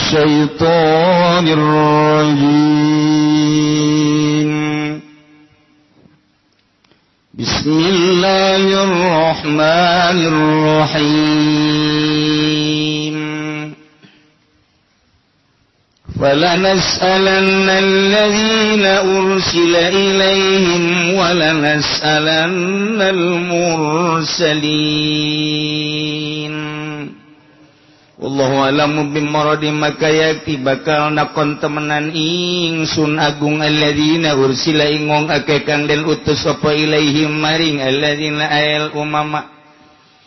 الشيطان الرجيم. بسم الله الرحمن الرحيم. فلنسألن الذين أرسل إليهم ولنسألن المرسلين. Wallahu a'lamu bimuradi maka yakti bakal nakon temenan ingsun agung alladzina ursila ing wong akeh kang den utus apa ilaihim maring alladzina ayal umama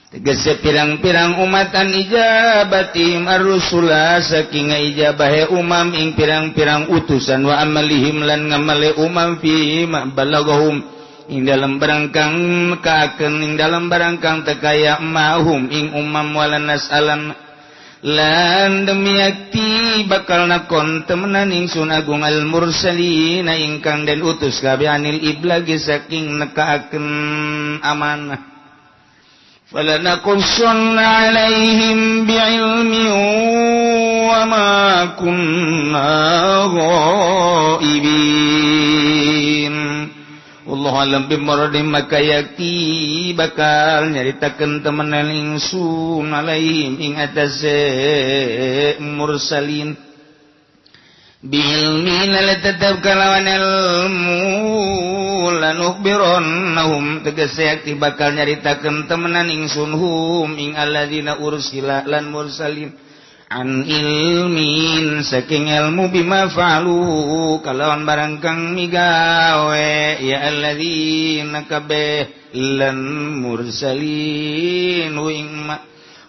tegese pirang-pirang umatan ijabatihim ar-rusula saking ijabahe umam ing pirang-pirang utusan wa amalihim lan ngamale umam fi ma balaghum ing dalam barangkang kaaken ing dalam barangkang tekaya mahum ing umam walanas alam lan demi yakti bakal nakon temenan ingsun agung al mursalina ingkang den utus kabeh anil iblagi saking nekaaken amanah. Falanaqussanna alaihim bi'ilmin wa ma kunna ghaibin. Wallahu alam bimuradi maka yakti bakal nyaritakeun temenan ingsun alaihim ing atase mursalin bilmi tetep kalawan ilmu lanukhbirannahum tegese yakti bakal nyaritakeun temenan ingsun hum ing alladzina ursila lan mursalin an ilmin saking ilmu bima fa'alu kalawan barang kang migawe ya alladzina kabeh lan mursalin ing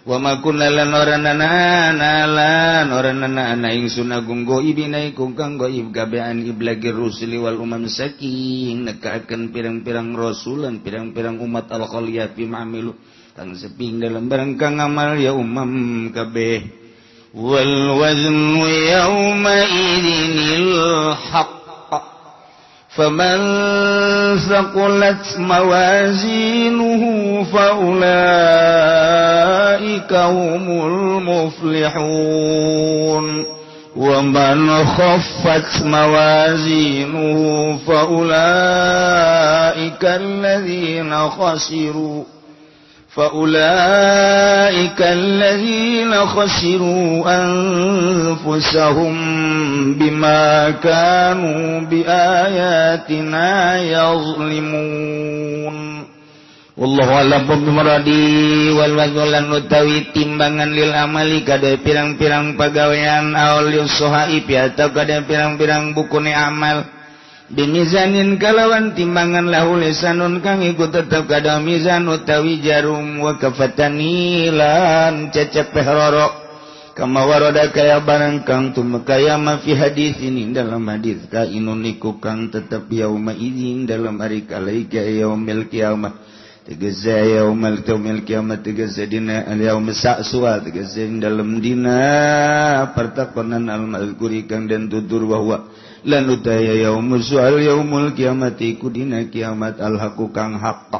wa ma kunna lan ora nana lan ora nana ingsun agung goibina iku kang goib kabehan iblagir rusuli wal umam saking nekaaken pirang-pirang rasulan pirang-pirang umat al khaliyah fi ma'amilu kang seping dalam barang kang amal ya umam kabeh. Wal waznu yawma idzinil haqq faman thaqulat mawazinuhu faulaika humul muflihun wa man khaffat mawazinuhu faulaika alladzina khasiru فأولئك الذين خسروا أنفسهم بما كانوا بآياتنا يظلمون. Wallahu a'lam bimuradi wal wazulan utawi timbangan lil amali kada pirang-pirang pagawean aul yusohaib atau kada pirang-pirang bukune amal bimizanin kalawan timbangan lahu lisanun kang iku tetep kada mizan utawi jarum wa kafatani lan cecep roro kama waroda kaya barang kang tumekaya ma fi hadis ini dalam hadis kainun iku kang tetep yauma idzin dalam hari kalaika yaumil kiamah tegese yaumil kiamah tegese dina al yaum sa'suwa tegese dalam dina pertakonan al mazkuri kang den tutur bahwa lan utaya yaumul su'al yaumul kiamati iku dina kiamat al haqu kang haqq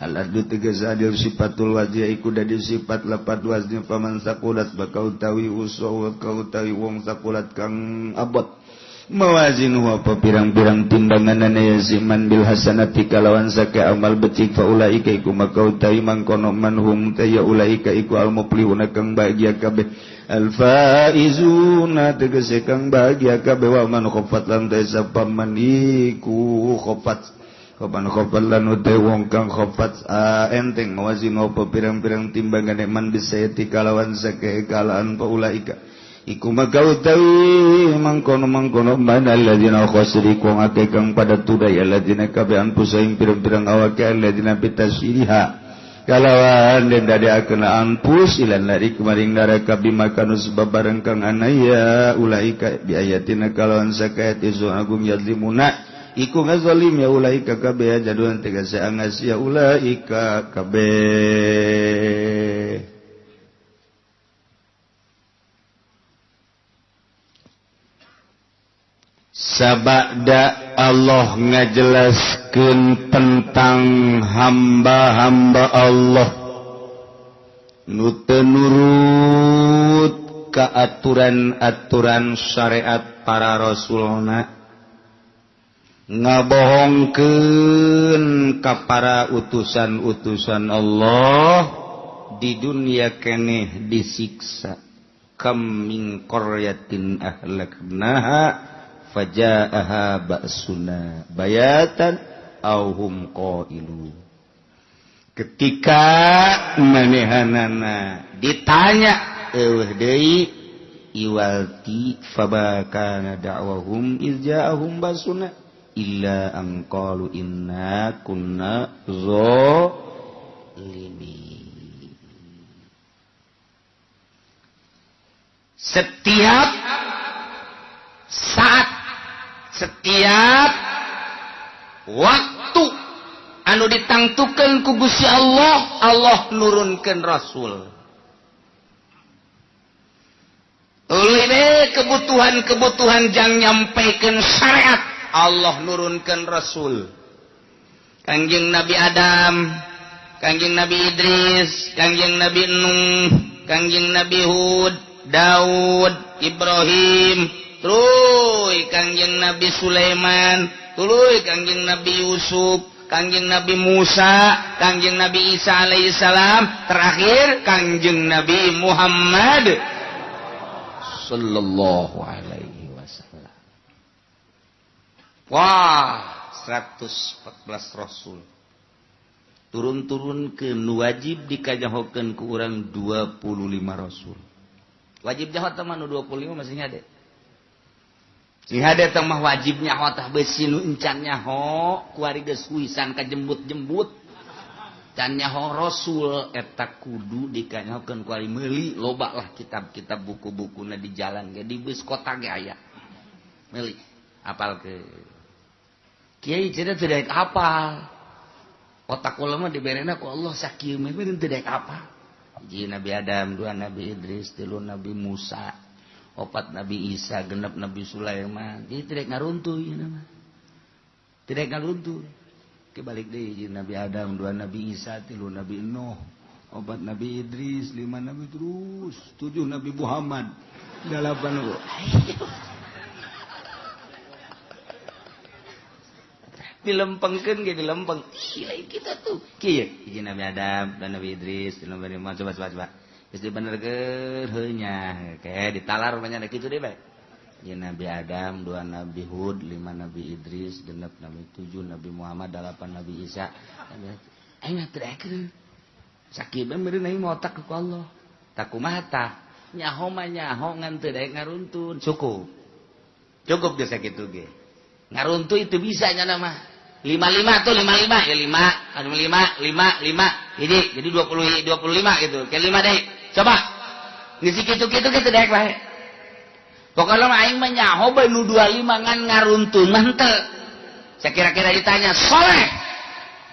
al adlu tegese adil sifatul wajhi iku dadi sifat lapat wazni faman saqulat bakal utawi usawa utawi wong saqulat kang abot mawazinuhu apa pirang-pirang timbanganana ya siman bil hasanati kalawan sake amal becik faulaika iku maka utawi mangkono manhum taya ulaika iku al muflihuna kang bahagia kabeh al faizuna tegese kang bahagia kabeh wa man khaffat lan sapa man iku khaffat kapan khaffat lan utawi wong kang khaffat enteng mawazin apa pirang-pirang timbangane man bisayati kalawan sake kalaan faulaika iku maka utawi mangkono-mangkono man alladzina khasiru kang akeh kang pada tudai alladzina kabeh anfusaing pirang-pirang awake alladzina bitasyiha kalawan den dadiakeun anfus ilan lari kemaring neraka bimakanu sebab bareng kang anaya ulaika biayatina kalawan sakayat isu agung yazlimuna iku ngazalim ya ulaika kabeh jaduan tegese angas ya ulaika kabeh. Sabada Allah ngajelaskeun tentang hamba-hamba Allah nu teu nurut ka aturan-aturan syariat para rasulna, ngabohongkeun ka para utusan-utusan Allah, di dunia keneh disiksa. Kam min qaryatin ahlaknaha fajaaha ba'suna bayatan aw hum qailun. Ketika manehanana ditanya eueuh deui iwalti fabakana da'wahum iz ja'ahum basuna illa an qalu inna kunna zalimin. Setiap saat, setiap waktu anu ditangtukeun ku Gusti Allah, Allah nurunkeun rasul. Eueuh kebutuhan-kebutuhan jang nyampaikan syariat, Allah nurunkan rasul. Kangjeng Nabi Adam, Kangjeng Nabi Idris, Kangjeng Nabi Nuh, Kangjeng Nabi Hud, Daud, Ibrahim, tuluy Kangjeng Nabi Sulaiman, tuluy Kangjeng Nabi Yusuf, Kangjeng Nabi Musa, Kangjeng Nabi Isa alaihissalam, terakhir Kangjeng Nabi Muhammad sallallahu alaihi wasallam. Wah, 114 rasul turun-turun ke nu wajib dikajahokeun ku urang 25 rasul. Wajib jaho teh mah nu 25 masih hade. Sing hade teh mah wajib nyaho tah beusi nu encan nyaho kuari geus huisan kajembut-jembut. Can nyaho rasul eta kudu dikanyahokeun kuari meuli loba lah kitab-kitab buku-bukuna di jalan ge di bus kota ge aya. Meuli apal ke kiai cenah teu daek apal. Otak kula mah diberena ku Allah sakieu mah teu daek apal. Hiji Nabi Adam, dua Nabi Idris, tilu Nabi Musa, opat Nabi Isa, genep Nabi Sulaiman. Jadi teu daek ngaruntuh ieu mah. Teu daek ngaruntuh. Ke balik deui hiji Nabi Adam, dua Nabi Isa, tilu Nabi Nuh, opat Nabi Idris, lima Nabi terus, tujuh Nabi Muhammad, delapan dilempengkeun ge dilempeng. Ih, lain kita tuh. Kieu hiji Nabi Adam dan Nabi Idris, Nabi Muhammad, coba coba coba. Geus dibenerkeun heuh nya. Ke ditalar banyak kitu deui bae. Hiji Nabi Adam, dua Nabi Hud, lima Nabi Idris, genep Nabi tujuh Nabi Muhammad, delapan Nabi Isa. Aing mah teu daekeun. Sakieu bae meureun aing mah otak ku Allah. Tak kumaha tah? Nyaho mah nyaho ngan teu daek ngaruntun. Cukup. Cukup geus sakitu ge. Ngaruntu itu bisa nya mah. 55 tuh 55 ya 5 5 5 5 jadi 20 25 gitu. Ke 5 deh. Coba. Ngisi kitu-kitu kitu daek bae. Pokoknya mah aing mah nyaho bae nu 25 ngan ngaruntun mah henteu. Sakira-kira ditanya soleh.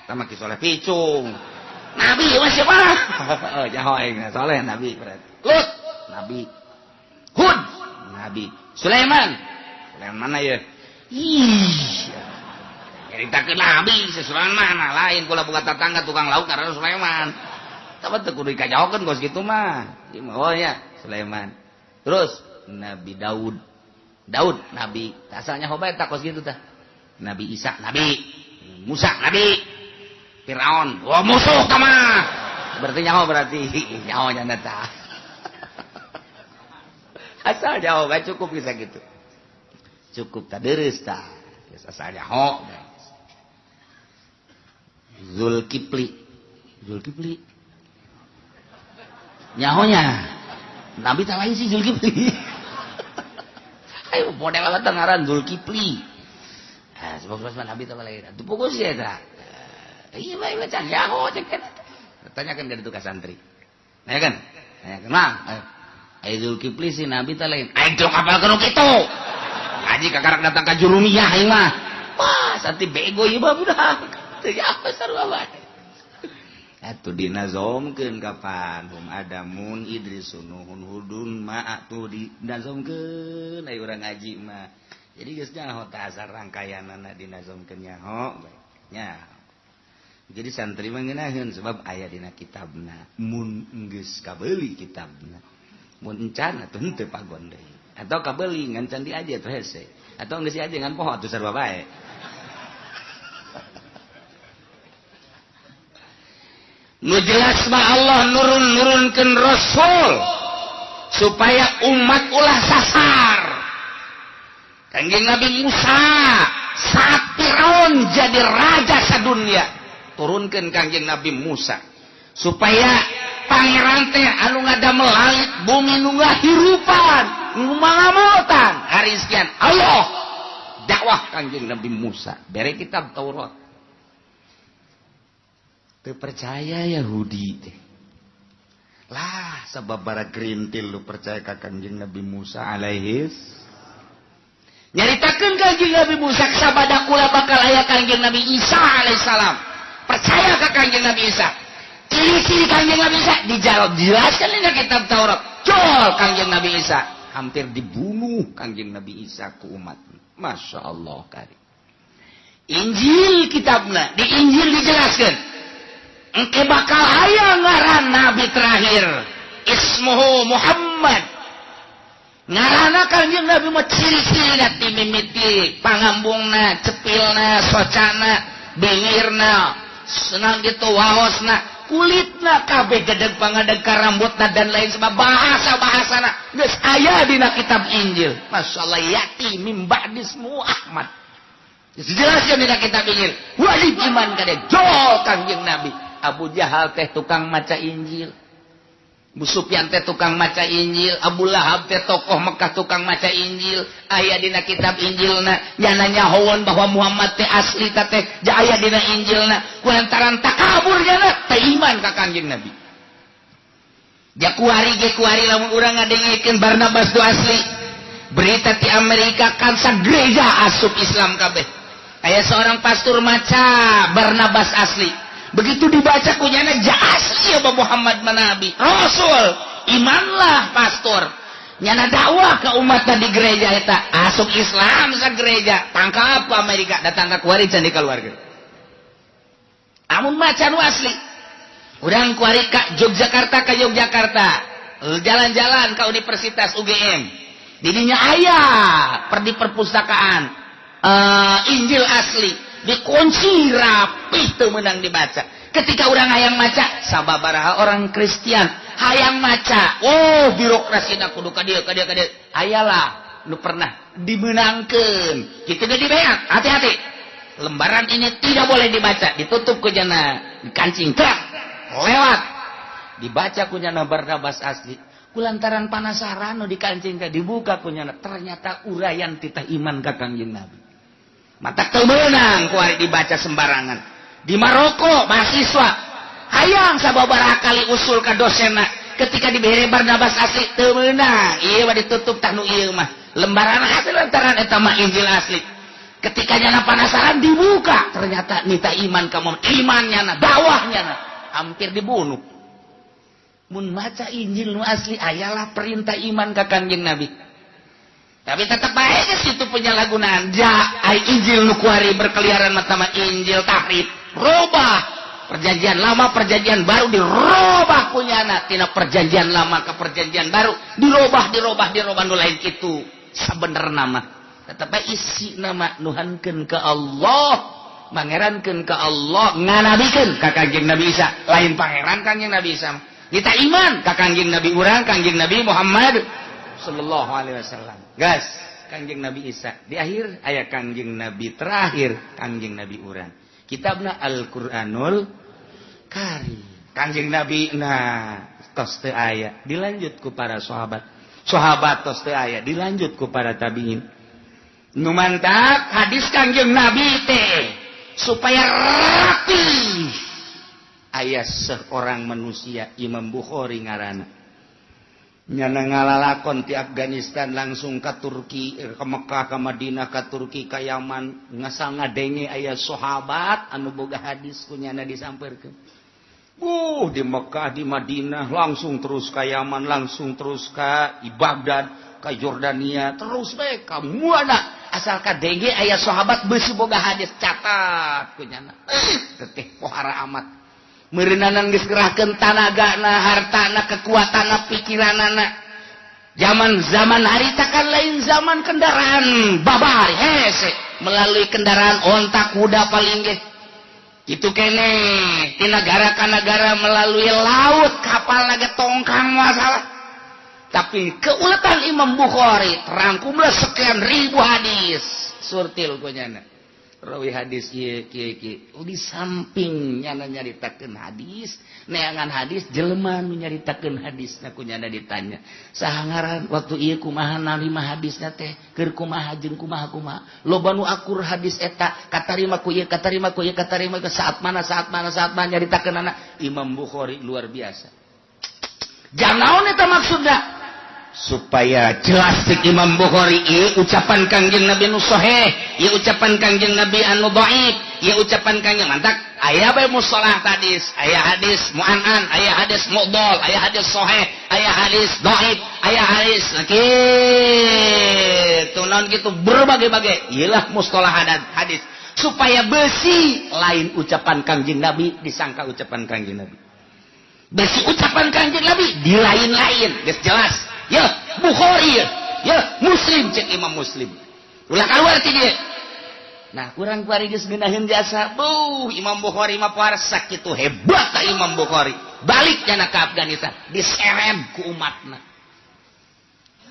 Tah mah ki soleh picung. Nabi mah siapa? Oh, nyaho aing soleh nabi berarti. Lut nabi. Hud nabi. Sulaiman. Sulaiman mana ya? Ih. Ceritakeun nabi sesuatu mana lain kula buka tetangga tukang lauk karena Sulaiman. Tapi teu kudu dikajahokeun kos kitu mah. Oh ya, Sulaiman. Terus Nabi Daud. Daud nabi. Asalnya hoba eta kos kitu tah. Nabi Isa nabi. Musa nabi. Firaun, wah musuh ka mah. Berarti nyaho berarti nyaho nya tah. Asal nyaho bae cukup bisa gitu. Cukup tah dereus tah. Geus asal nyaho. Zulkifli. Zulkifli. Nyahonya. Nabi tak lain sih Zulkifli. Ayo model banget ngaran Zulkifli. Ah, sebab Nabi tak lain. Atuh fokus ya tah. Iya bae baca nyaho cek eta. Tanyakan dari tukang santri. Nanyakan. Nanyakan, Mang. Ayo Zulkifli sih Nabi tak lain. Aing teu apal keur kitu. Ngaji kakarak datang ka Jurumiyah aing mah. Wah, santri bego ieu mah budak. Teu apa sarua bae. Atuh dinazomkeun kapan hum adamun Idris nuhun hudun ma atuh dinazomkeun aya urang ngaji mah. Jadi geus nyaho tah asal rangkaianana dinazomkeun nyaho bae. Nya. Jadi santri mah ngeunaheun sebab aya dina kitabna. Mun geus kabeuli kitabna. Mun encan atuh henteu pagon deui. Atau kabeuli ngan can diaje atuh hese. Atau geus diaje ngan poho atuh sarua bae. Nu jelas mah Allah nurun-nurunkeun rasul supaya umat ulah sasar. Kangjeng Nabi Musa saat Firaun jadi raja sadunia, turunkeun Kangjeng Nabi Musa supaya pangeran teh anu ngadamel langit bumi nu ngahirupan, nu mangamotan, hari sekian Allah dakwah Kangjeng Nabi Musa bere kitab Taurat. Teu percaya Yahudi teh. Lah sabab bara gerintil lu percaya ka Kangjeng Nabi Musa alaihis. Nyaritakeun Kangjeng Nabi Musa sabada kula bakal aya Kangjeng Nabi Isa alaihissalam. Percaya ka Kangjeng Nabi Isa. Ciri-ciri Kangjeng Nabi Isa dijawab jelaskan dina kitab Taurat. Jol Kangjeng Nabi Isa hampir dibunuh Kangjeng Nabi Isa ku umat. Masya Allah kari. Injil kitabna, di Injil dijelaskan engke bakal aya ngaran nabi terakhir ismuhu Muhammad. Ngaranna Kangjeng Nabi mah ciri-cirina ti mimiti pangambungna, cepilna, socana, bingirna, senang gitu waosna, kulitna kabeh gedeg pangadeg ka rambutna dan lain sebab bahasa-bahasana geus aya dina kitab Injil. Masyaallah yati mim ba'dismu Ahmad. Jelaskeun dina kitab Injil. Wajib iman ka dia jol Kangjeng Nabi. Abu Jahal teh tukang maca Injil, Abu Sufyan teh tukang maca Injil, Abu Lahab teh tokoh Mekah tukang maca Injil. Aya dina kitab Injilna nyana nyahoan bahwa Muhammad teh asli teh aya dina Injilna. Kulantaran takabur nyana teh iman ka Kangjeng Nabi. Ja kuari ge kuari lamun urang ngadengekeun Barnabas du asli. Berita ti Amerika kan sagereja asup Islam kabeh. Aya seorang pastor maca Barnabas asli. Begitu dibaca kunyana ja asli ya Muhammad manabi Rasul, imanlah pastor nyana dakwah ke umatna di gereja eta asup Islam sa gereja tangkap Amerika datang ka kuari can dikaluarkeun. Amun maca nu asli urang kuari ka Yogyakarta, ka Yogyakarta jalan-jalan ka Universitas UGM didinya aya per di perpustakaan Injil asli dikunci rapih teu meunang dibaca. Ketika orang hayang maca sababaraha orang Kristen hayang maca, oh birokrasina kudu ka dieu ka dieu ka dieu. Ayalah nu pernah dimeunangkeun. Kitu ge dibeak, hati-hati. Lembaran ini tidak boleh dibaca, ditutup ku jana, dikancing krak, lewat. Dibaca ku jana Barnabas asli. Kulantaran panasaran nu dikancing teh dibuka ku jana, ternyata uraian titah iman ka Kangjeng Nabi. Mata kemenang kuari dibaca sembarangan. Di Maroko mahasiswa hayang sababaraha kali usul ka dosenna, ketika dibere Barnabas asli teu meunang, ieu mah ditutup tah nu ieu mah. Lembaran asli lantaran eta mah Injil asli. Ketika nyana panasaran dibuka, ternyata nita iman ka iman nyana, dakwah nyana hampir dibunuh. Mun maca Injil nu asli ayalah perintah iman ka Kangjeng Nabi. Tapi tetap bae geus kitu penyalahgunaan. Ja ai Injil nu kuari berkeliaran mah Injil tahrif, robah perjanjian lama perjanjian baru dirobah kunyana tina perjanjian lama ke perjanjian baru dirobah dirobah dirobah nu lain kitu sabenerna mah. Tetep bae isi nama nuhankeun ka Allah, mangerankeun ka Allah, nganabikeun ka Kangjeng Nabi Isa, lain pangeran Kangjeng Nabi Isa. Kita iman ka Kangjeng Nabi urang, Kangjeng Nabi Muhammad sallallahu alaihi wasallam. Gas Kangjeng Nabi Isa di akhir aya Kangjeng Nabi terakhir Kangjeng Nabi urang. Kitabna Al-Qur'anul Karim. Kangjeng Nabi nah tos teu aya dilanjut ku para sahabat. Sahabat tos teu aya dilanjut ku para tabiin. Nu mantak hadis Kangjeng Nabi teh supaya rapi. Aya seorang manusia Imam Bukhari ngaranna. Nyana ngalalakon ti Afghanistan langsung ka Turki, ke Mekah, ka Madinah, ka Turki, ka Yaman, ngasal ngadenge aya sahabat anu boga hadis ku nyana disampeurkeun. Di Mekah, di Madinah, langsung terus ka Yaman, langsung terus ka Baghdad, ka Jordania, terus bae ka mana asal kadenge aya sahabat beusi boga hadis catat ku nyana. Teteh pohara amat. Meureunana geus ngerahkeun tanagana, hartana, kekuatanna, pikiranana. Zaman-zaman harita kan lain zaman kendaraan babari hese, melalui kendaraan onta, kuda paling ge. Itu kene di negara ke negara melalui laut, kapal naga tongkang masalah. Tapi keuletan Imam Bukhari terangkumlah sekian ribu hadis. Surtil ku nyana. Rawi hadis ieu kieu kieu. Di samping nyana nyaritakeun hadis, neangan hadis jelema nu nyaritakeun hadis ku nyana ditanya. Saha ngaran, waktu ieu kumaha narima hadisna teh, keur kumaha jeung kumaha kumaha. Loba nu akur hadis eta, katarima ku ieu, katarima ku ieu, katarima ke saat mana, saat mana, saat mana nyaritakeunana. Imam Bukhari luar biasa. Jangan naon eta maksudna? Supaya jelas cek Imam Bukhari, ieu ucapan Kangjeng Nabi nu sahih, ieu ucapan Kangjeng Nabi anu dhaif, ieu ucapan Kangjeng mantak aya bae mustalah hadis, aya hadis mu'an'an, aya hadis mu'dhal, aya hadis sahih, aya hadis dhaif, aya hadis kitu naon kitu berbagai-bagai. Ieulah mustalah hadis supaya besi lain ucapan Kangjeng Nabi disangka ucapan Kangjeng Nabi. Besi ucapan Kangjeng Nabi di lain-lain, geus jelas. Ya Bukhari ya, ya Muslim cek Imam Muslim. Ulah keluar ti dieu. Nah, kurang kuari geus ngeunaheun jasa. Buh, Imam Bukhari mah puarsa kitu hebat ta Imam Bukhari. Balik jana ke Afghanistan, diseret ku umatna.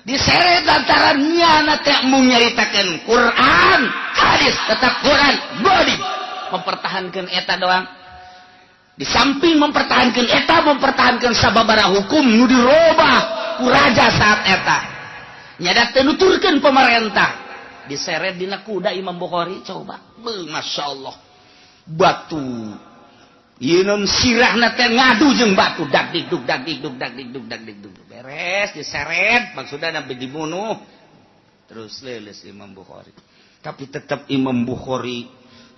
Diseret lantaran nyana teh mung nyaritakeun Quran, hadis tetap Quran, body mempertahankan eta doang. Di samping mempertahankan eta, mempertahankan sababara hukum nu dirobah ku raja saat eta. Nyada teu nuturkeun pemerintah. Diseret dina kuda Imam Bukhari coba. Beuh, Masya Allah. Batu. Ieu non sirahna teh ngadu jeung batu dak dikduk dak dikduk dak dikduk dak dikduk. Beres diseret maksudna nabi dibunuh. Terus leuleus Imam Bukhari. Tapi tetap Imam Bukhari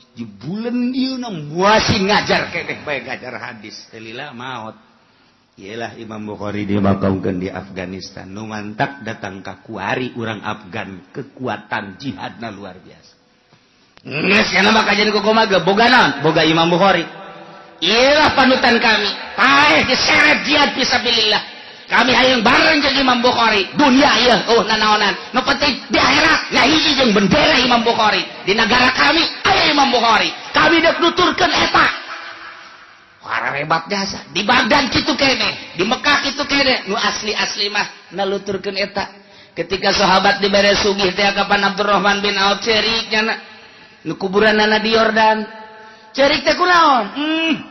di bulan ieu muasi ngajar keneh bae ngajar hadis teu lila maot. Iyalah Imam Bukhari dimakamkeun di Afghanistan. Nu mantak datang ka kuari urang Afgan, kekuatan jihadna luar biasa. Geus nya mah kajian kumaha ge boga naon? Boga Imam Bukhari. Iyalah panutan kami. Paeh diseret jihad fisabilillah. Kami hayang bareng jeung Imam Bukhari. Dunia ieu oh nanaonan. Nu penting di akhirat ngahiji jeung bendera Imam Bukhari. Di negara kami aya Imam Bukhari. Kami dek nuturkeun eta. Para hebat jasa di Baghdad kitu kene, di Mekah kitu kene, nu asli-asli mah naluturkeun eta. Ketika sahabat dibere sugih teh kapan Abdurrahman bin Auf cerik nyana nu kuburanana di Yordan. Cerik teh kunaon?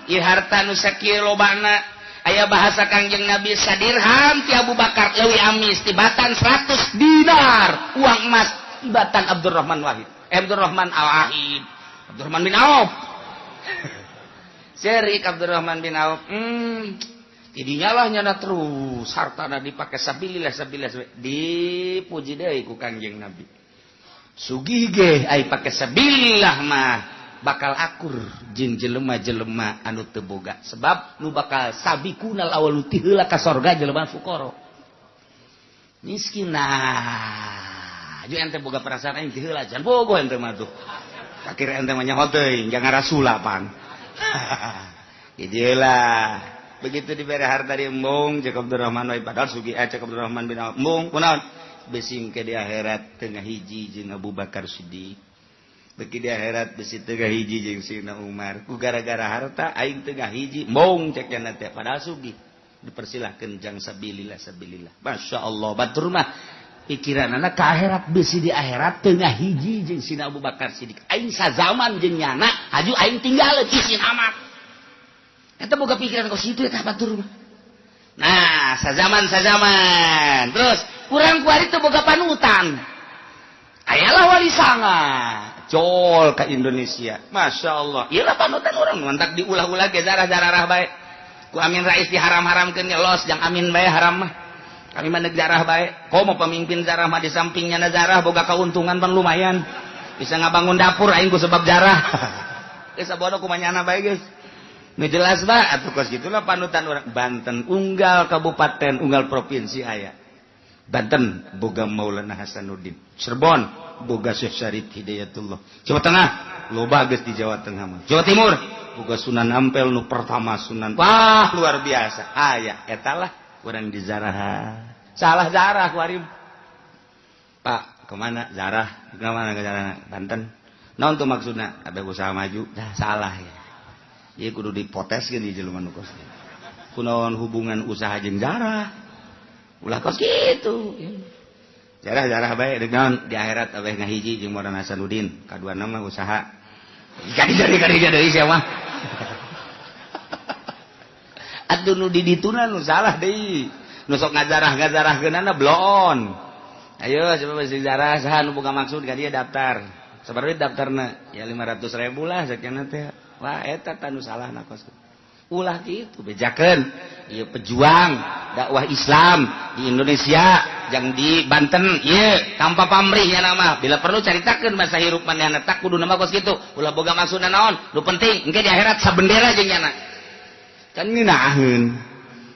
Ieu harta nu sakieu lobana. Aya bahasa Kangjeng Nabi sadirham ti Abu Bakar leuwih amis tibatan 100 dinar uang emas tibatan Abdurrahman Wahid. Abdurrahman Al-Wahid. Abdurrahman bin Auf. Cerik Abdurrahman bin Auf, tidinya lah nyana terus hartana dipake sabilillah sabilillah, dipuji deui ku Kangjeng Nabi. Sugih ge ai pake sabilillah mah bakal akur jeung jelema-jelema anu teu boga, sebab nu bakal sabiqunal awwalu ti heula ka sorga jelema fuqara. Miskin nah, ju ente boga perasaan aing ti heula jan bogo ente mah tuh. Akhir ente mah nyaho teuing jangan rasula pan. Idilah begitu diberi harta di embung cek Abdurrahman wae padahal sugih cek Abdurrahman bin Auf embung kunaon besing ke di akhirat tengah hiji jeung Abu Bakar Siddiq, beki di akhirat besi tengah hiji jeung Sayyidina Umar ku gara-gara harta aing tengah hiji embung cek nya teh padahal sugih dipersilahkeun jang sabilillah sabilillah. Masya Allah batur mah pikiranana ka akhirat besi di akhirat tengah hiji jeung Sayyidina Abu Bakar Siddiq aing sazaman jeung nyana haju aing tinggal isin amat eta boga pikiran kos kitu eta batur mah. Nah sazaman terus kurang kuari teu boga panutan ayalah wali sanga jol ka Indonesia. Masya Allah iyalah panutan urang mantak diulah-ulah ge zarah-zarah bae ku Amin Rais diharam-haramkeun los jang Amin bae haram mah. Kami mah zarah bae. Komo pemimpin zarah mah di sampingnya na zarah boga keuntungan pan lumayan. Bisa ngabangun dapur aing ku sebab zarah. Geus sabodo kumanyana bae geus. Nu jelas ba atuh kos kitulah panutan urang Banten unggal kabupaten unggal provinsi aya. Banten boga Maulana Hasanuddin. Cirebon boga Syekh Syarif Hidayatullah. Jawa Tengah loba geus di Jawa Tengah mah. Jawa Timur boga Sunan Ampel nu pertama Sunan. Wah luar biasa. Aya eta lah urang di zaraha. Salah zarah kuari. Pak, kemana zarah? Kemana ke zarah? Banten. Naon tuh maksudna? Ada usaha maju. Dah salah ya. Ieu kudu dipoteskeun di jelema nu kos. Kunaon hubungan usaha jeung zarah? Ulah kos kitu. Jarah-jarah bae deuk di akhirat abeh ngahiji jeung Maulana Hasanuddin. Kaduana mah usaha. Kadi deui sia mah. Atuh nu di dituna nu salah deui. Nu sok ngajarah-ngajarahkeunana bloon. Ayo coba bisi jarah saha nu boga maksud ka dia daftar. Sabaraha daftarna? Ya 500.000 lah sakieu teh. Wah eta tah nu salahna kos. Ulah kitu bejakeun ieu pejuang dakwah Islam di Indonesia jang di Banten ieu tanpa pamrih nya nama bila perlu caritakeun masa hirup manehna tak kudu nama kos kitu ulah boga maksudna naon nu penting engke di akhirat sabendera jeung nyana kan ngeunaheun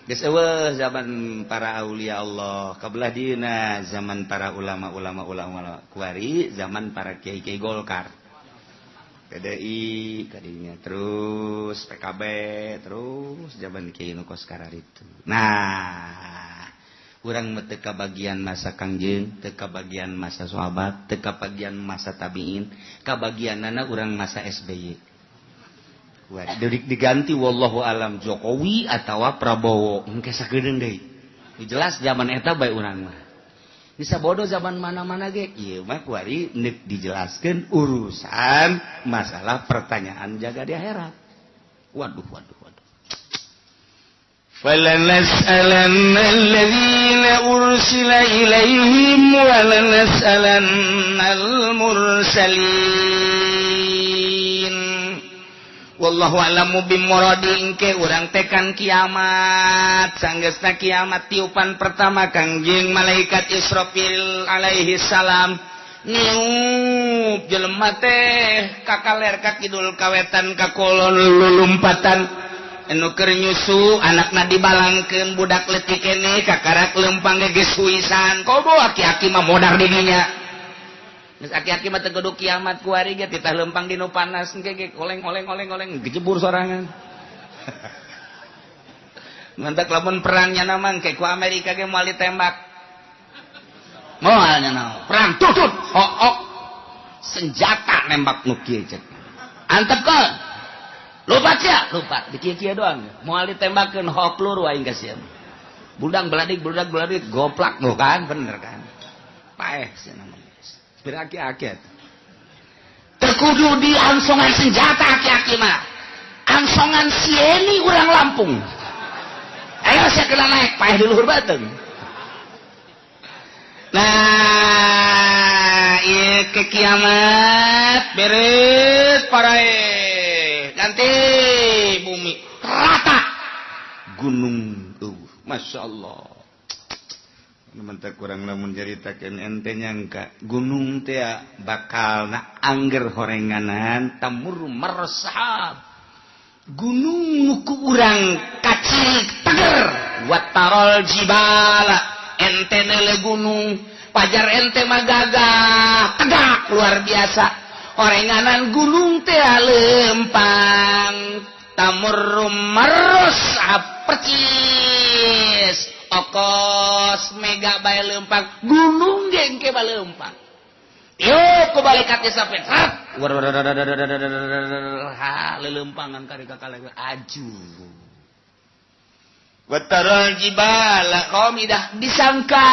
geus eueuh zaman para aulia Allah kabelah dieuna zaman para ulama-ulama ulama kuari zaman para kiai-kiai Golkar PDI kadinya terus PKB terus zaman kiai nu kos kararitu. Nah, urang mah teu kabagian masa Kangjeng, teu kabagian masa sahabat, teu kabagian masa tabiin, kabagianana urang masa SBY. Wah, diganti wallahu alam Jokowi atawa Prabowo, engke sakedeung deui. Jelas zaman eta bae urang mah. Bisa bodoh zaman mana-mana ge ieu mah kuari neuk dijelaskeun urusan masalah pertanyaan jaga di akhirat. Waduh waduh waduh. Falanas'alanna alladzina ursila ilaihim wa lanas'alannal mursalin. Wallahu a'lamu bimuradi engke urang tekan kiamat sanggeusna kiamat tiupan pertama Kangjeng malaikat Israfil alaihi salam niup jelema teh kakaler ka kidul kawetan ka kolon lulumpatan anu keur nyusu anakna dibalangkeun budak leutik keneh kakarak lempang geus huisan komo aki-aki mah modar didinya. Geus aki-aki mah teu kudu kiamat kuari ge titah lempang dinu panas engke ge oleng-oleng-oleng-oleng gejebur sorangan. Ngantak lamun perangnya mah engke ku Amerika ge moal ditembak. Moal nya naon? Perang tutut hook senjata nembak nu kieu cek. Antepkeun. Lupat sia, lupat di kieu-kieu doang. Moal ditembakeun hook peluru aing ka sia. Budang beladik beladik goplak nu kan bener kan. Paeh sia namanya. Beraki-aki terkudu di angsongan senjata aki-aki mah angsongan sieni urang Lampung ayo saya kena naik paeh di luhur bateng. Nah iya ke kiamat beres parae ganti bumi rata gunung Masya Allah. Mantap kurang lamun caritakeun ente nyangka gunung teh bakal na angger horenganan tamur marsahab gunung nu ku urang kacirik teger watarol jibala ente neule gunung pajar ente mah gagah tegak luar biasa horenganan gunung teh lempang tamur marsahab percis okos mega bae lempang gunung ge engke bae lempang yuk ku balik ka sampe sat ha lelempangan kari ka aju wataral jibala qamidah disangka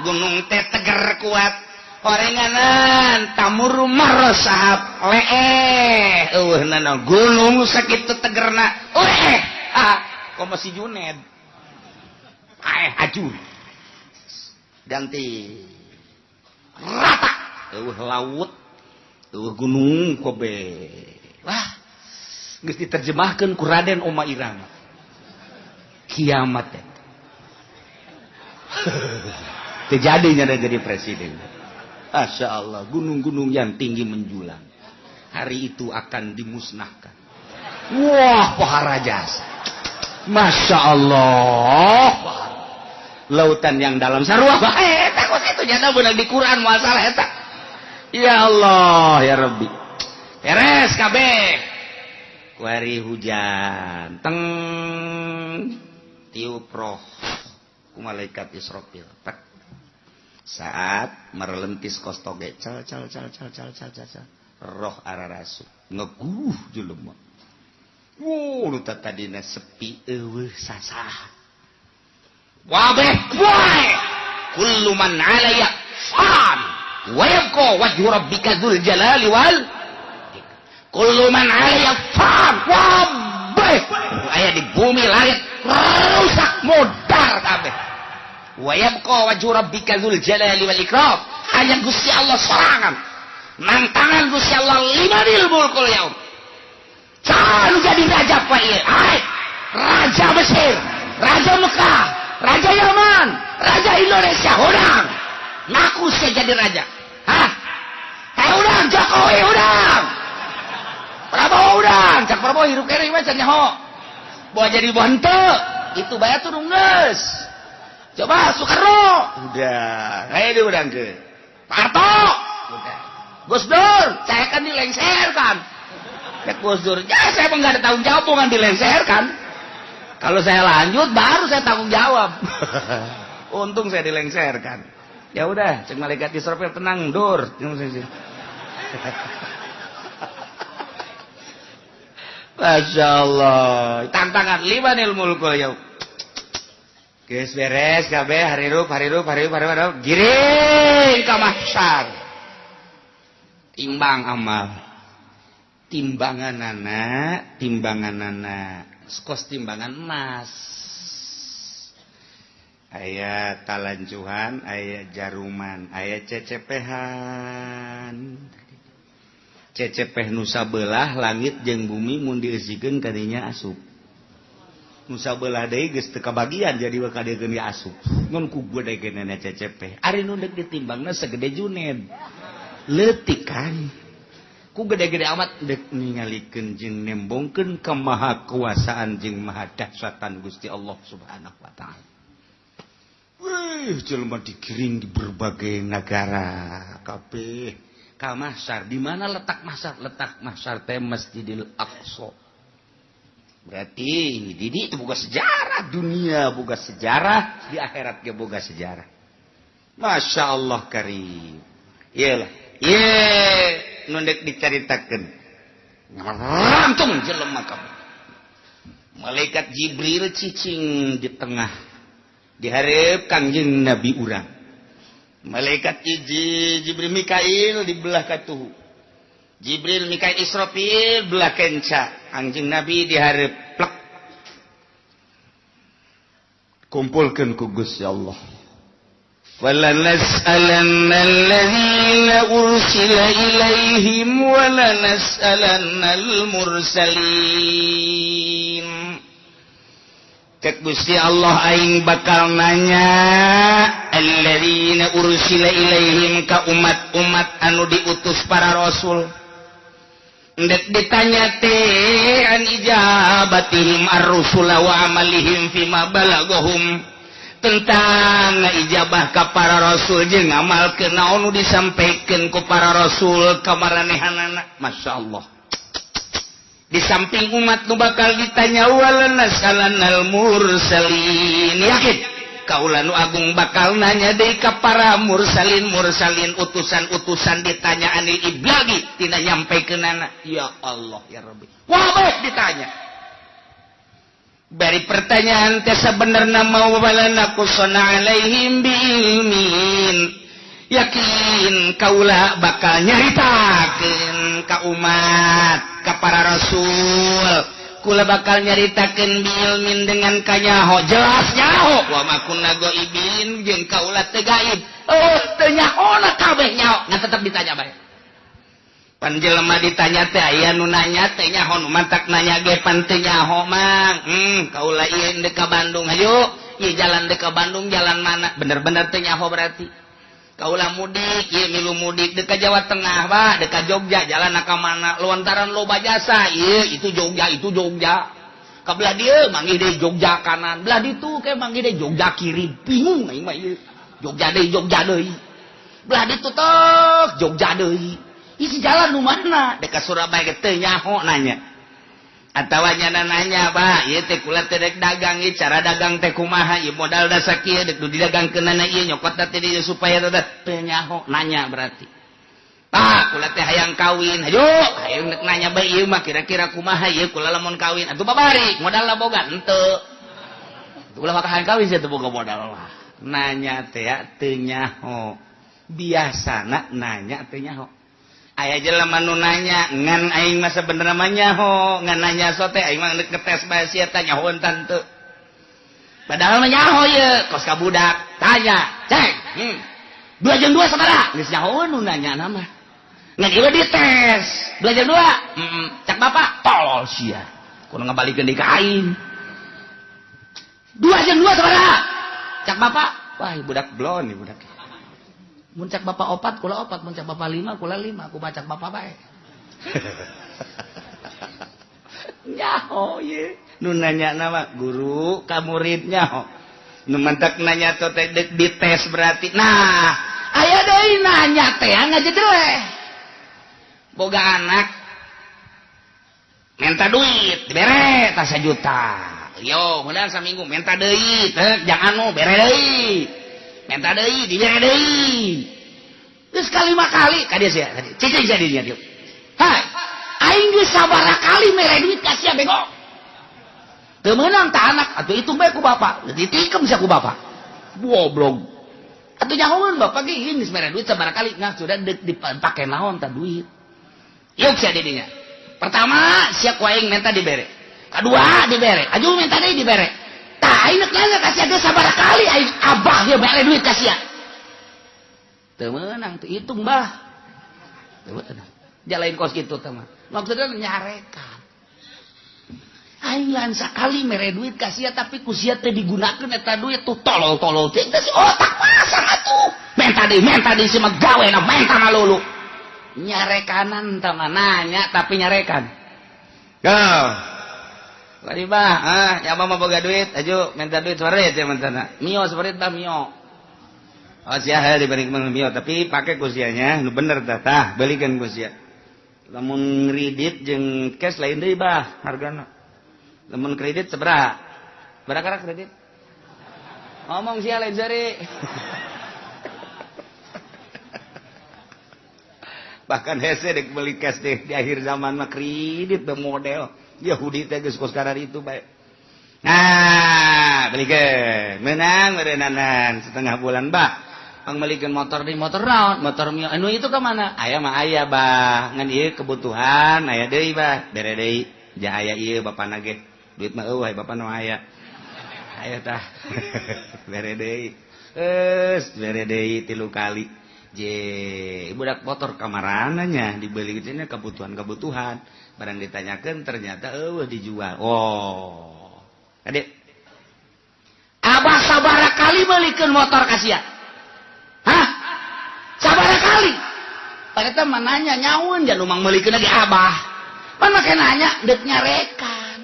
gunung teh teger kuat horenganan tamur marosahab leeh eueuh gunung sakitu tegerna leeh ah komo si Juned aju ganti rata eueuh laut eueuh gunung kobe wah geus diterjemahkeun ku Raden Oma Irama kiamat teh terjadinya jadi presiden. Masya Allah gunung-gunung yang tinggi menjulang hari itu akan dimusnahkan. Wah pohara jasa Masya Allah lautan yang dalam sarua bae eta kos itu nyata beunang di Quran masalah eta. Ya Allah ya Rabbi beres kabeh kuari hujan teng tiup roh ku malaikat Israfil. Tek. Saat merelentis kos toge cal cal cal cal cal cal cal roh ararasu ngeguh jelema. Wuh, nu tadina sepi eueuh sasah. Wabeh wae kullu man 'alaiya fan wa yabqa wajhu rabbika dzul jalali wal kullu man 'alaiya fan. Wabeh aya di bumi langit rusak modar kabeh. Wa yabqa wajhu rabbika dzul jalali wal ikram. Hanya Gusti Allah sorangan nantangan Gusti Allah limanil mulkul yaum. Can jadi raja pak ieu? Hai, raja Mesir, raja Mekah, raja Yaman, raja Indonesia, urang ngaku saya jadi raja. Hah? Hei urang Jokowi urang, Prabowo urang, cak Prabowo hirup kere mah can nyaho. Bawa jadi bonte, itu bae tuh geus. Coba Soekarno, udah, kayak dia urang ke. Pak Harto, udah. Gus Dur, saya kan dilengserkan. Cek Gus Dur, ya saya emang nggak ada tanggung jawab, bukan dilengserkan. Kalau saya lanjut baru saya tanggung jawab. Untung saya dilengserkan. Ya udah, cek malaikat Israfil tenang, Dur. Masya Allah. Tantangan limanil mulkul yaum. Geus beres kabeh harirup harirup harirup harirup giring ka mahsyar. Timbang amal. Timbanganana, timbanganana. Kos timbangan emas. Aya talancuhan, aya jaruman, aya cecepehan. Cecepeh nu sabelah langit jeung bumi mun dieusikeun kadinya asup. Nu sabelah deui geus teu kabagian jadi we kadiekeun ge asup. Ngan ku gedegeunana cecepeh. Ari nu deuk ditimbangna segede Juned. Leutik kan. Ku gede-gede amat dek ningalikeun jeung nembongkeun kemahakuasaan jeung mahadahsyatan Gusti Allah Subhanahu wa taala. Wih, jelema digiring di berbagai negara kabeh ka mahsyar. Di mana letak mahsyar? Letak mahsyar teh Masjidil Aqsa. Berarti di boga sejarah dunia, boga sejarah di akhirat ge boga sejarah. Masya Allah karim. Iyalah. Ye, nu dek dicaritakeun. Ngarantung jelema kabeh. Malaikat Jibril cicing di tengah. Dihareup Kangjeng Nabi urang. Malaikat Jibril Mikail di belah katuhu. Jibril Mikail Israfil belah kenca. Kangjeng Nabi dihareup plek. Kumpulkeun ku Gusti Allah. فَلَنَسْأَلَنَّ الَّذِينَ أُرْسِلَ إِلَيْهِمْ وَلَنَسْأَلَنَّ الْمُرْسَلِينَ. Cek Gusti Allah aing bakal nanya alladzina ursila ilaihim ka umat-umat anu diutus para rasul. Ndek ditanya teh an ijabatihim ar-rusula wa amalihim fima balagahum, tentang ijabah ka para rasul jeung ngamalkeun naon nu disampaikeun ku para rasul ka maranehanana. Masya Allah. Di samping umat nu bakal ditanya walanasalanal mursalin. Yakin kaula nu agung bakal nanya deui ka para mursalin mursalin utusan-utusan ditanya anil iblagi tina nyampaikeunana. Ya Allah ya Rabbi. Wah, ditanya. Bari pertanyaan teh sebenarnya mau walana kusona alaihim biilmin. Yakin kaula bakal nyaritakeun ka umat, ka para rasul. Kula bakal nyaritakeun biilmin dengan kanyaho, jelas nyaho. Wa ma kunna ghaibin jeung kaula teu gaib. Oh, teu nyahona kabeh nyaho, ngan tetep ditanya bae. Pan jelema ditanya teh aya nu nanya teh nyaho, nu mantak nanya ge pan teu nyaho mang. Kaula ieu deuk ka Bandung, hayu. Ieu jalan deuk ka Bandung jalan mana? Bener-bener teu nyaho berarti. Kaula mudik, ieu milu mudik deuk ka Jawa Tengah, Pak, deuk ka Jogja, jalan ka mana? Lontaran loba jasa, ieu itu Jogja, itu Jogja. Ka belah dieu manggih deui Jogja kanan, belah ditu ke manggih deui Jogja kiri. Bingung aing mah ieu. Jogja deui, Jogja deui. Belah ditu tok Jogja deui. Isi jalan nu mana? Dek ka Surabaya teu nyaho nanya. Atawa nyana nanya, "Bah, ieu teh kula teh rek dagang ieu cara dagang teh kumaha ieu modal da sakieu dek didagangkeunana ieu nyokot teh dieu supaya teu nyaho." Nanya berarti. "Pak, kula teh hayang kawin." "Hayu, hayang rek nanya bae ieu mah kira-kira kumaha ieu kula lamun kawin." Atuh babari, modal boga henteu. Kula mah hayang kawin sia teu boga modal lah. Nanya teh teu nyaho. Biasana nanya teu nyaho. Aya jelema nu nanya ngan aing mah sabenerna mah nyaho, ngan nanya sote aing mah geus ngetes bae sia teh nyahoeun tante. Padahal mah nyaho ieu, kos ka budak, tanya, "Ceng, 2 jeung 2 sabaraha?" Geus nyahoeun nu nanya mah. Ngan ieu dites, 2 jeung 2. Cak bapak, tolol sia. Kudu ngabalikeun deui ka aing. 2 jeung 2 sabaraha? Cak bapak, wah budak blon nih budak. Mun cak bapak 4, kula 4, mun cak bapak 5, kula 5, aku baca bapak bae. Nyaho ye. Nu nanya nama guru ka murid nyaho. Nu mantak nanya teh dites berarti. Nah, aya deui nanya teh ngajedeleh. Boga anak minta duit, dibere tah 1 juta. Yo, mudah saminggu minta deui, teh jangan nu bere deui. Minta deui, dibere deui. Geus kalima kali ka dieu sia, cicing sia di dieu. Hai, aing geus sabaraha kali mere duit ka sia bego. Teu meunang tah anak, atuh hitung bae ku bapak. Ditikem sia ku bapak. Goblok. Atuh nyahoeun bapak ge geus mere duit sabaraha kali, nah sudah dipake naon tah duit. Yuk sia di dinya. Pertama sia ku aing minta dibere. Kedua dibere, aju minta deui dibere. Tah aing nanya ka sia geus sabaraha kali aing abah ge mere duit ka sia. Teu meunang teu hitung bah. Teu meunang. Jalain kos kitu teh mah. Maksudna nyarekan. Aing lain sakali mere duit ka sia tapi ku sia teh digunakeun eta duit tuh tolol-tolol teh si otak pasang atuh. Menta deui si mah gawena menta ngalulu. Nyarekanan teh mah nanya tapi nyarekan. Go. Lari bah, ah, ya mah boga duit, aju minta duit sore teh mentana. Mio sore tah mio. Oh sia diberi mio, tapi pake ku sianya nu bener tah, tah belikeun ku sia. Lamun kredit jeung cash lain deui bah hargana. Lamun kredit sabaraha? Berapa kredit? Ngomong sia lain sore. Bahkan hese dek beli cash deh di akhir zaman mah kredit be model. Yahudi teh geus kos karar itu bae. Nah, belikeun. Menang meureunanan setengah bulan bah. Pangmelikeun motor di motor naon? Motor mio anu itu ka mana? Aya mah aya bah. Ngan ieu kebutuhan aya deui bah. Bere deui. Ja aya ieu bapana ge. Duit mah eueuh bapana mah aya. Aya tah. Bere deui. Geus bere deui 3 kali. Je budak motor kamarana nya dibeli nya kebutuhan-kebutuhan. Barang ditanyakan ternyata eueuh dijual. Oh. Adik. Abah sabaraha kali meulikeun motor ka sia? Hah? Sabaraha kali? Ternyata mah nanya nyaun jan umang meulikeun lagi abah. Pan make nanya deuk nyarekan.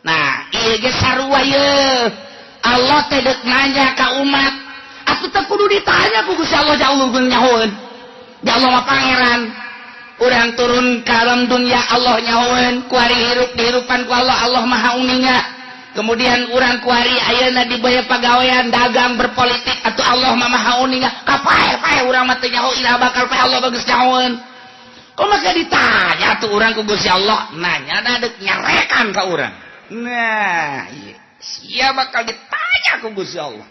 Nah, ieu ge sarua ieu. Allah teh deuk nanya ka umat. Atuh teh kudu ditanya ku Gusti Allah jauh nyahoeun. Ya Allah mah pangeran. Urang turun ka alam dunia Allah nyahoeun, kuari hirup dihirupan ku Allah, Allah maha uninga. Kemudian urang kuari ayeuna dibaya pagawean dagang berpolitik atuh Allah mah maha uninga. Kapae-pae urang mah teu nyaho ira bakal pae Allah bagus nyahoeun. Kok maka ditanya tuh urang ku Gusti Allah, nanya da deuk nyarekan ka urang. Nah, ieu sia bakal ditanya ku Gusti Allah.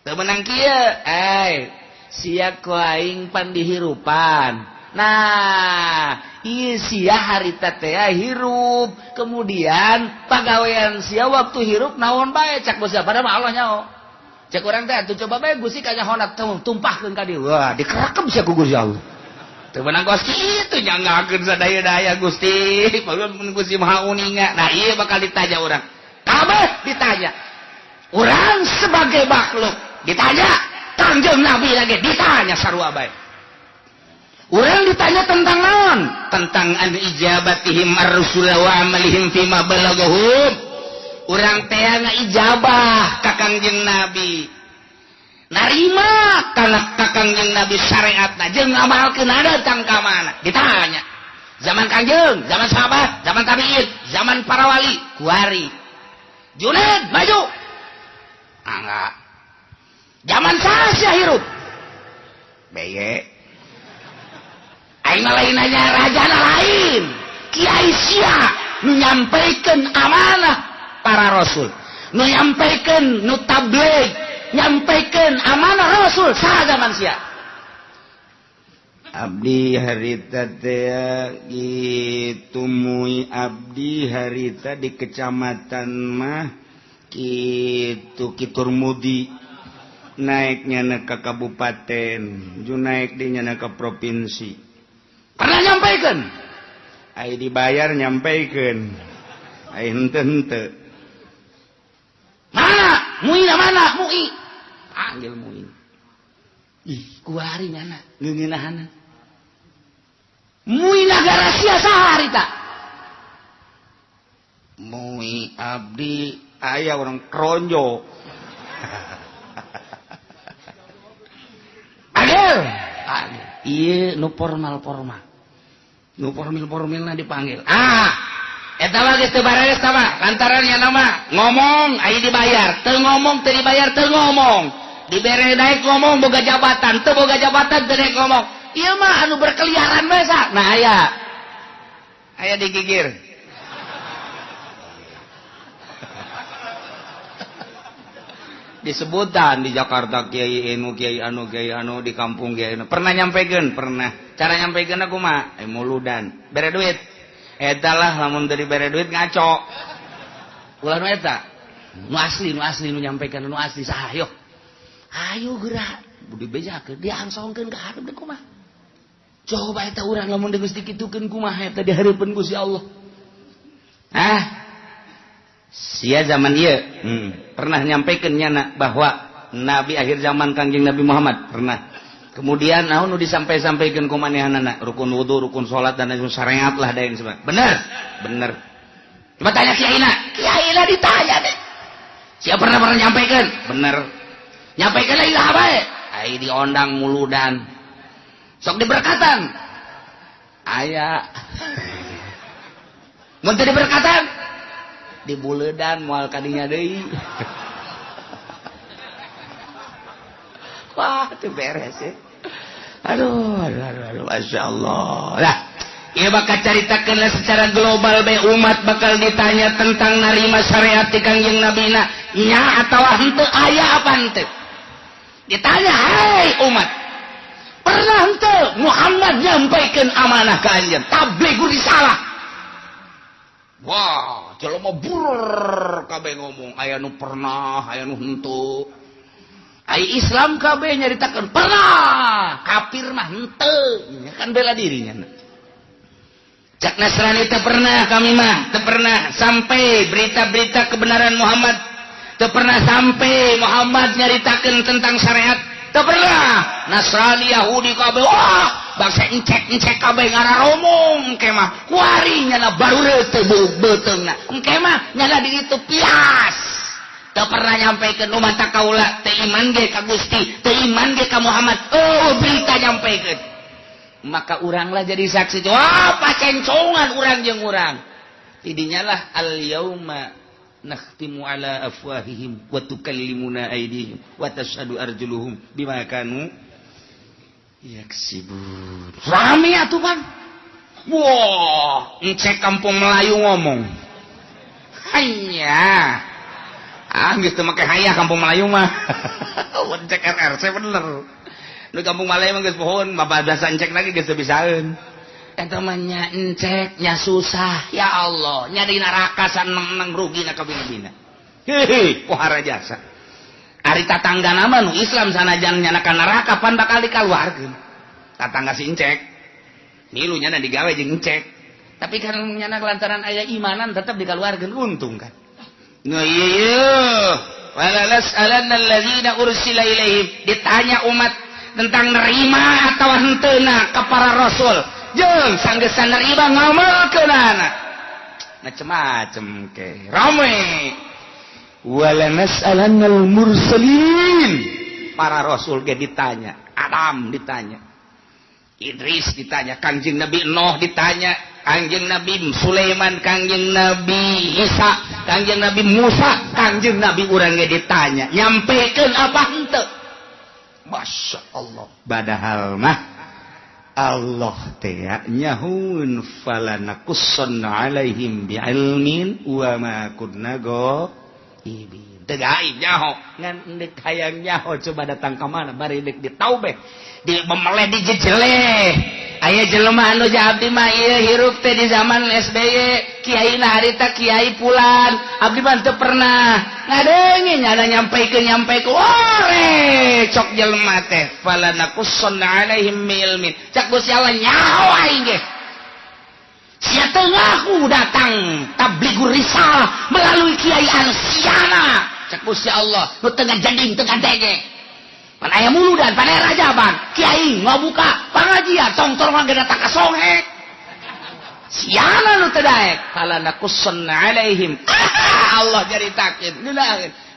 Teu meunang kieu, eh sia ku aing pan dihirupan. Nah, ieu sia harita teh hirup, kemudian pagawean sia waktu hirup naon bae cak Gusti padahal mah Allah nyaho. Cek urang teh atuh coba bae Gusti ka nyahona tumpahkeun ka dieu. Wah, dikerekep sia ku Gusti Allah. Teu meunang kos kitu nyanggakeun sadaya-daya Gusti, mun Gusti Maha Uninga. Nah, ieu bakal ditanya urang. Kabeh ditanya. Urang sebagai makhluk ditanya, Kangjeng Nabi lagi ditanya sarua bae. Urang ditanya tentang naon? Tentang an ijabatihim ar-rusula wa amalihim fima balagahum. Urang teh ngaijabah ka Kangjeng Nabi. Narima kana ka Kangjeng Nabi syariatna jeung ngamalkeun datang ka mana? Ditanya. Zaman Kangjeng, zaman sahabat, zaman tabiin, zaman para wali, kuari. Junaid maju. Angga. Zaman saha hirup? Beye. Aing mah lain nanya rajana lain. Kiai sia nu nyampaikan amanah para rasul, nu nyampaikan nu tabligh, nyampaikan amanah rasul saha zaman sia. Abdi harita teh gitu mui abdi harita di kecamatan mah kitu Kiturmudi naiknya na ke kabupaten, ju naik dinya na ke provinsi. Pernah nyampaikan? Ai dibayar nyampaikan. Ai henteu henteu. Mana? Mui mana? Mui. Panggil mui. Ih, kuari nyana ngeungeunahana. Mui nagara sia saha harita? Mui abdi aya orang kronjo. Panggil. Panggil. Ieu nu formal-formal. Nu formil-formilna dipanggil. Ah, eta mah geus teu bareres tah mah, lantaran nya nama ngomong aya dibayar, teu ngomong teu dibayar teu ngomong. Dibere daek ngomong boga jabatan, teu boga jabatan teu daek ngomong. Ieu mah anu berkeliaran bae sa. Nah aya. Aya digigir. Disebutan di Jakarta kiai anu kiai anu kiai anu di kampung kiai anu. Pernah nyampekeun? Pernah. Cara nyampekeun aku mah muludan. Bere duit. Eta lah lamun teu dibere duit ngaco. Ulah nu eta. Nu asli nu nyampekeun nu asli saha yo. Ayo gerak dibejakeun diangsongkeun ka hareup deui kumaha. Coba eta urang lamun geus dikitukeun kumaha eta di hareupeun Gusti Allah. Ah. Sia zaman ieu pernah nyampaikan nyana bahwa nabi akhir zaman Kangjeng Nabi Muhammad pernah. Kemudian naon nu disampai-sampaikeun ku manehanana rukun wudu, rukun salat dan lain syariat lah dan sebagainya. Bener? Bener. Coba tanya kiaina. Kiaina ditanya deh. Sia pernah pernah nyampaikan? Bener. Nyampaikan lagi lah bae. Ai diondang muludan. Sok diberkatan. Aya. Mun teu diberkatan di buledan moal kadinya deui. Wah, itu beres ya. Aduh, aduh, aduh, aduh, Masya Allah. Lah, ieu bakal caritakeun secara global bae umat bakal ditanya tentang narima syariat ti Kangjeng Nabina nya atawa henteu aya apa henteu. Ditanya, "Hai umat, pernah henteu Muhammad nyampaikeun amanah ka anjeun? Tabligh risalah." Wah, jelema burur kabeh ngomong aya nu pernah, aya nu henteu. Ai Islam kabeh nyaritakeun pernah, kafir mah henteu. Kan bela dirinya. Cak Nasrani teu pernah kami mah, teu pernah sampai berita-berita kebenaran Muhammad, teu pernah sampai Muhammad nyaritakeun tentang syariat, teu pernah. Nasrani Yahudi kabeh wah, bangsa encek-encek kabeh ngararomong engke mah kuari nyana baru teu beuteungna engke mah nyana di itu pias teu pernah nyampaikan umat kaula teu iman ge ka Gusti teu iman ge ka Muhammad. Oh berita nyampaikan maka uranglah jadi saksi. Wah pacencongan urang jeung urang tidinya lah al yauma nakhtimu ala afwahihim wa tukallimuna aydihim wa tashhadu arjuluhum bima kanu yaksibun. Rame atuh Bang. Wah, encek kampung Melayu ngomong. Hanya. Ah, geus teu make hayah kampung Melayu mah. Encek RRC bener. Nu kampung Melayu mah geus pohon, babadasan encek lagi geus teu bisaeun. Eta mah nya encek nya susah. Ya Allah, nya di neraka saneng-neng rugina kabina-bina. Hehe, pohara jasa. Ari tatangga nama nu Islam sanajan nyana ka neraka pan bakal dikaluarkeun. Tatangga si encek. Milu nyana digawe jeung encek. Tapi kan nyana lantaran aya imanan tetep dikaluarkeun untung kan. Nu ieu wala nas'alanna allazina ursila ilaihim. Ditanya umat tentang nerima atawa henteuna ka para rasul. Jeung sanggesan nerima ngamalkeunana. Macem-macem ke. Rame. Wala nas'alannal mursalin. Para rasul ge ditanya, Adam ditanya, Idris ditanya, Kangjeng Nabi Nuh ditanya, Kangjeng Nabi Sulaiman, Kangjeng Nabi Isa, Kangjeng Nabi Musa, Kangjeng Nabi urang ge ditanya, nyampekeun apa henteu? Masya Allah. Padahal mah Allah teh nyahun falanakussanna alaihim bi'ilmin wa ma kunna ghaibin. Teu gaib nyaho, ngan deuk hayang nyaho coba datang ka mana bari deuk ditaubeh, di memeleh dijejeleh. Aya jelema anu abdi mah ieu hirup teh di zaman SBY, kiai na harita kiai pulan, abdi mah teu pernah ngadenge nyana nyampaikeun nyampaikeun ore cok jelema teh falanakussanna alaihim ilmin. Cak Gusti Allah nyaho aing ge. Sia teu ngaku datang tablighur risalah melalui kiai anu siana. Cak Gusti Allah nu teu ngajading teu ngadenge. Pan aya muludan, pan aya rajaban, kiai ngabuka pangajian tongtrongan ge datang ka songhek. Siana nu teu daek falanakussanna alaihim. Allah nyaritakeun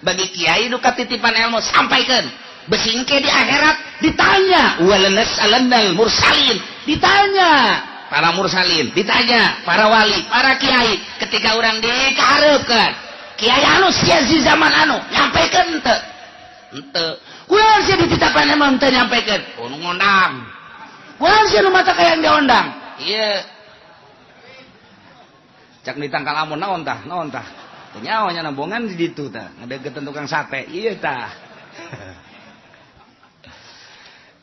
bagi kiai nu katitipan ilmu sampaikeun. Besingke di akhirat ditanya walanas'alannal mursalin, ditanya para mursalin, ditanya para wali, para kiai ketika urang dikahareupeun. Kiai anu sia di zaman anu nyampaikeun teu? Henteu. Kunaon sia dititapan emang teu nyampaikeun? Oh nu ngondang. Kunaon sia nu mata kayang diondang? Ieu. Cak ditangkal amun naon tah? Naon tah? Teu nyaho nya nambongan di ditu tah, ngadeukeutan tukang sate. Ieu tah.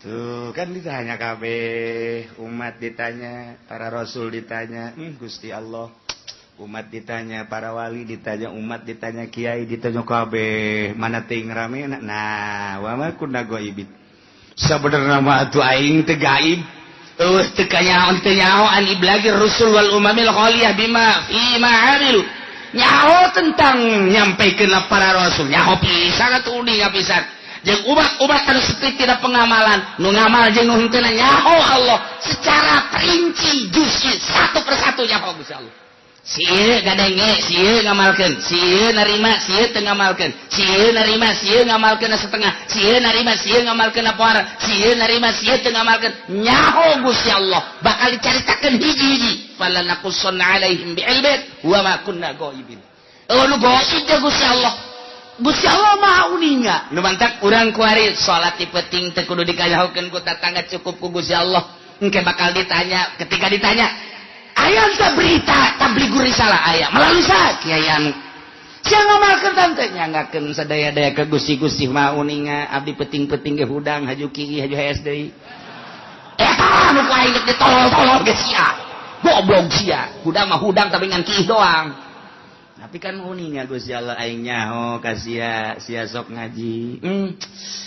Tuh kan ditanya kabeh, umat ditanya, para rasul ditanya, Gusti Allah. Umat ditanya, para wali ditanya, umat ditanya, kiai ditanya kabeh, mana teuing rame. Nah, wa ma kunna ghaibin. Sabenerna mah atuh aing teu gaib. Eueuh teu kanyahoan teu nyahoan iblagir rusul wal umamil khaliyah bima fi ma amilu. Nyaho tentang nyampaikeun para rasul, nyaho pisan atuh uninga pisan. Jeung umat-umat anu sepi tina pengamalan, nu ngamal jeung nu henteu nyaho Allah secara terinci jusi satu persatu nyaho Gusti Allah. Si ieu gadenge, si ieu ngamalkeun, si ieu narima, si ieu teu ngamalkeun, si ieu narima, si ieu ngamalkeun setengah, si ieu narima, si ieu ngamalkeun apoara, si ieu narima, si ieu teu ngamalkeun. Nyaho Gusti Allah bakal dicaritakeun hiji-hiji. Falanakussanna alaihim bi'ilmin wa ma kunna ghaibin. Eueuh nu gaib teh Gusti Allah. Gusti Allah maha uninga. Nu mantak urang kuari salat ti peuting teu kudu dikanyahokeun ku tatangga, cukup ku Gusti Allah. Engke bakal ditanya, ketika ditanya aya teh berita tablighur risalah aya melalui sa kiai anu sia ngamalkeun tante nyanggakeun sadaya-daya ka Gusti-Gusti maha uninga abdi peuting-peuting ge hudang haju kieu haju hees deui. Eta nu ku aing ditolol-tolol ge sia. Goblok sia. Hudang mah hudang tapi ngan kieu doang. Tapi kan uninga Gusti Allah aing nyaho ka sia, sia sok ngaji.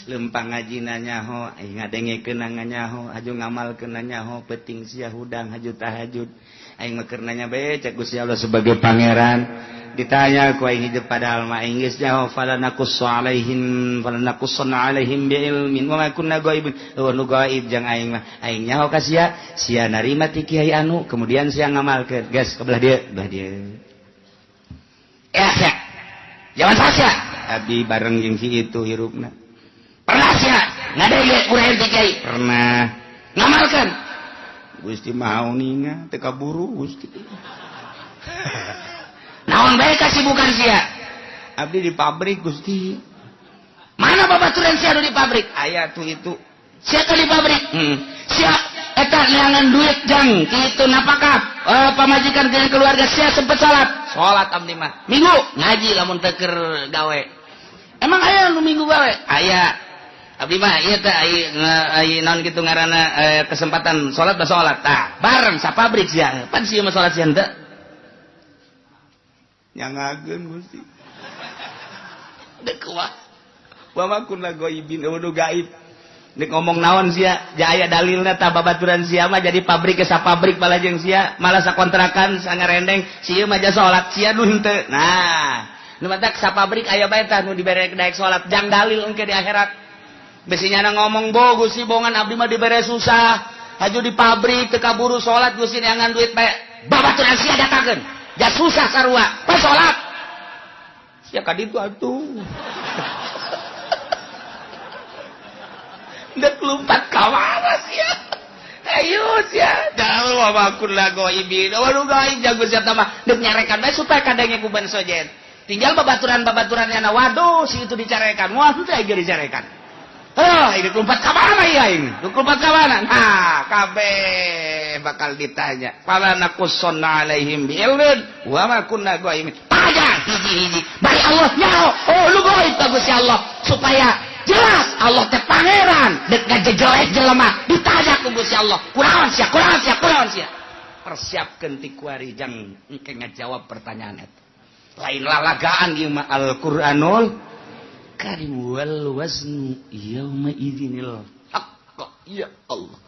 Lempang ngajina nyaho, aing ngadengekeun nyaho, haju ngamalkeun nyaho, peuting sia hudang haju tahajud. Aing mah keur nanya bae cek Gusti Allah sebagai pangeran. Ditanya ku aing hidup padahal mah aing geus nyaho falanakussu alaihim falanakussanna alaihim biilmin wa ma kunna ghaibin. Eueuh nu gaib jang aing mah. Aing nyaho ka sia, sia narima ti kiai anu, kemudian sia ngamalkeun. Geus ka belah dieu, belah dieu. Ya sia. Jangan sia. Abdi bareng jeung si itu hirupna. Pernah sia ngadenge urang ti kiai? Pernah. Ngamalkeun. Gusti maha uninga teu kaburu Gusti. Naon bae kasibukan sia? Abdi di pabrik Gusti. Mana babaturan sia nu di pabrik? Aya tuh itu. Sia teh di pabrik. Sia eta neangan duit jang kitu napakah pamajikan dengan keluarga sia sempet salat. Salat abdi mah. Minggu ngaji lamun teu keur gawe. Emang aya nu minggu gawe? Aya. Abdi mah ieu teh ai naon kitu ngaranna kesempatan salat bah salat. Tah, bareng sa pabrik sia. Pan sia mah salat sia henteu. Nyangageun Gusti. Deuk wah. Wa ma kunna ghaibin eueuh nu gaib. Nek ngomong naon sia, ja aya dalilna tah babaturan sia mah jadi pabrik ke sapabrik malah jeung sia, malah sakontrakan sangarendeng, sia mah ja salat sia nu henteu. Nah, nu matak sapabrik aya bae tah nu dibere daek salat jang dalil engke di akhirat. Besi nyana ngomong bo Gusti bongan abdi mah dibere susah, haju di pabrik teu kaburu salat Gusti neangan duit bae. Babaturan sia datangkeun. Ja susah sarua, pas salat. Sia ka ditu atuh. Dek lompat ka mana sia? Ayo sia, jauh Wa ma kunna ghaibin. Waduh gaib jago siapa mah deuk nyarekan bae supaya kadangnya ku ban sojen. Tinggal babaturan-babaturannya na waduh si itu dicarekan. Wah teu aing dicarekan. Ah, ini lompat ka mana ya ini? Lompat ka mana? Nah, kabeh bakal ditanya. Fala naqussanna alaihim bi'ilmin wa ma kunna ghaibin. Tanya hiji-hiji. Bari Allah nyaho. Oh, lu gaib ka Gusti Allah supaya jelas Allah teh pangeran dek ngajejelek jelema ditanya ku Gusti Allah. Kunaon sia? Kunaon sia? Kunaon sia? Persiapkeun ti kuari jang engke ngajawab pertanyaan eta. Lain lalagaan ieu mah Al-Qur'anul Karim wal waznu yauma idzinil haqq. Ya Allah,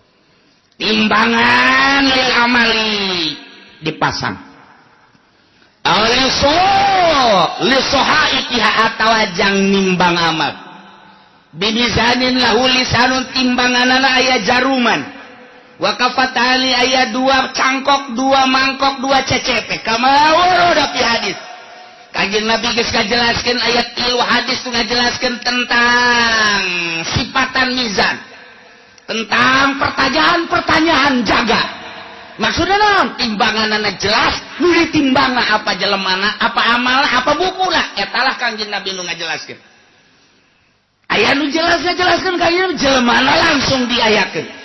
timbangan lil amali dipasang oleh so li sohaiha atawa jang nimbang amal bimizanin lahu lisanun timbanganana aya jaruman wa kafatali aya dua cangkok dua mangkok dua cecepe kama warada fi hadis. Kanjeng Nabi geus ngajelaskeun ayat ieu hadis tu ngajelaskeun tentang sifatan mizan, tentang pertanyaan-pertanyaan jaga. Maksudna naon? Timbanganana jelas, nu ditimbangna apa jelemana, apa amalna, apa bukuna, eta lah Kanjeng Nabi nu ngajelaskeun. Aya nu jelas ngajelaskeun Kanjeng Nabi jelemana langsung diayakeun.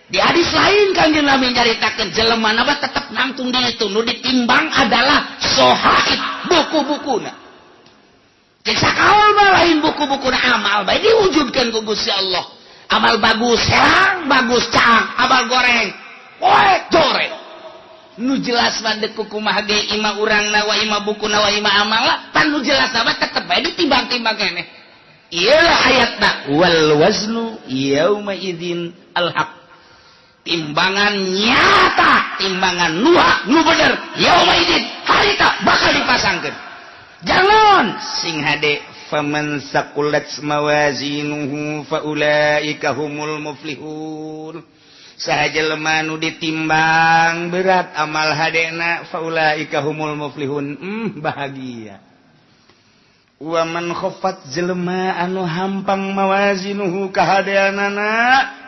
Di hadis lain Kanjeng Nabi nyaritakeun jelemana mah tetep nangtung di itu, nu ditimbang adalah sohaib buku-bukuna. Cek sakaol mah lain buku-bukuna amal bae diwujudkeun ku Gusti Allah. Amal bagus herang, bagus caang, amal goreng poek goreng. Nu jelas mah deuk kumaha ge imah urangna wa imah bukuna wa imah amalna, pan nu jelas mah tetep bae ditimbang-timbang keneh. Ieu ayatna wal waznu yauma idzin al haq. Timbangan nyata, timbangan nuha, nu bener, yauma idzin harita bakal dipasangkeun. Jangan sing hade faman saqulat mawazinuhu faulaika humul muflihun. Saha jelema nu ditimbang berat amal hadena faulaika humul muflihun. Bahagia. Wa man khaffat jelema anu hampang mawazinuhu kahadeanana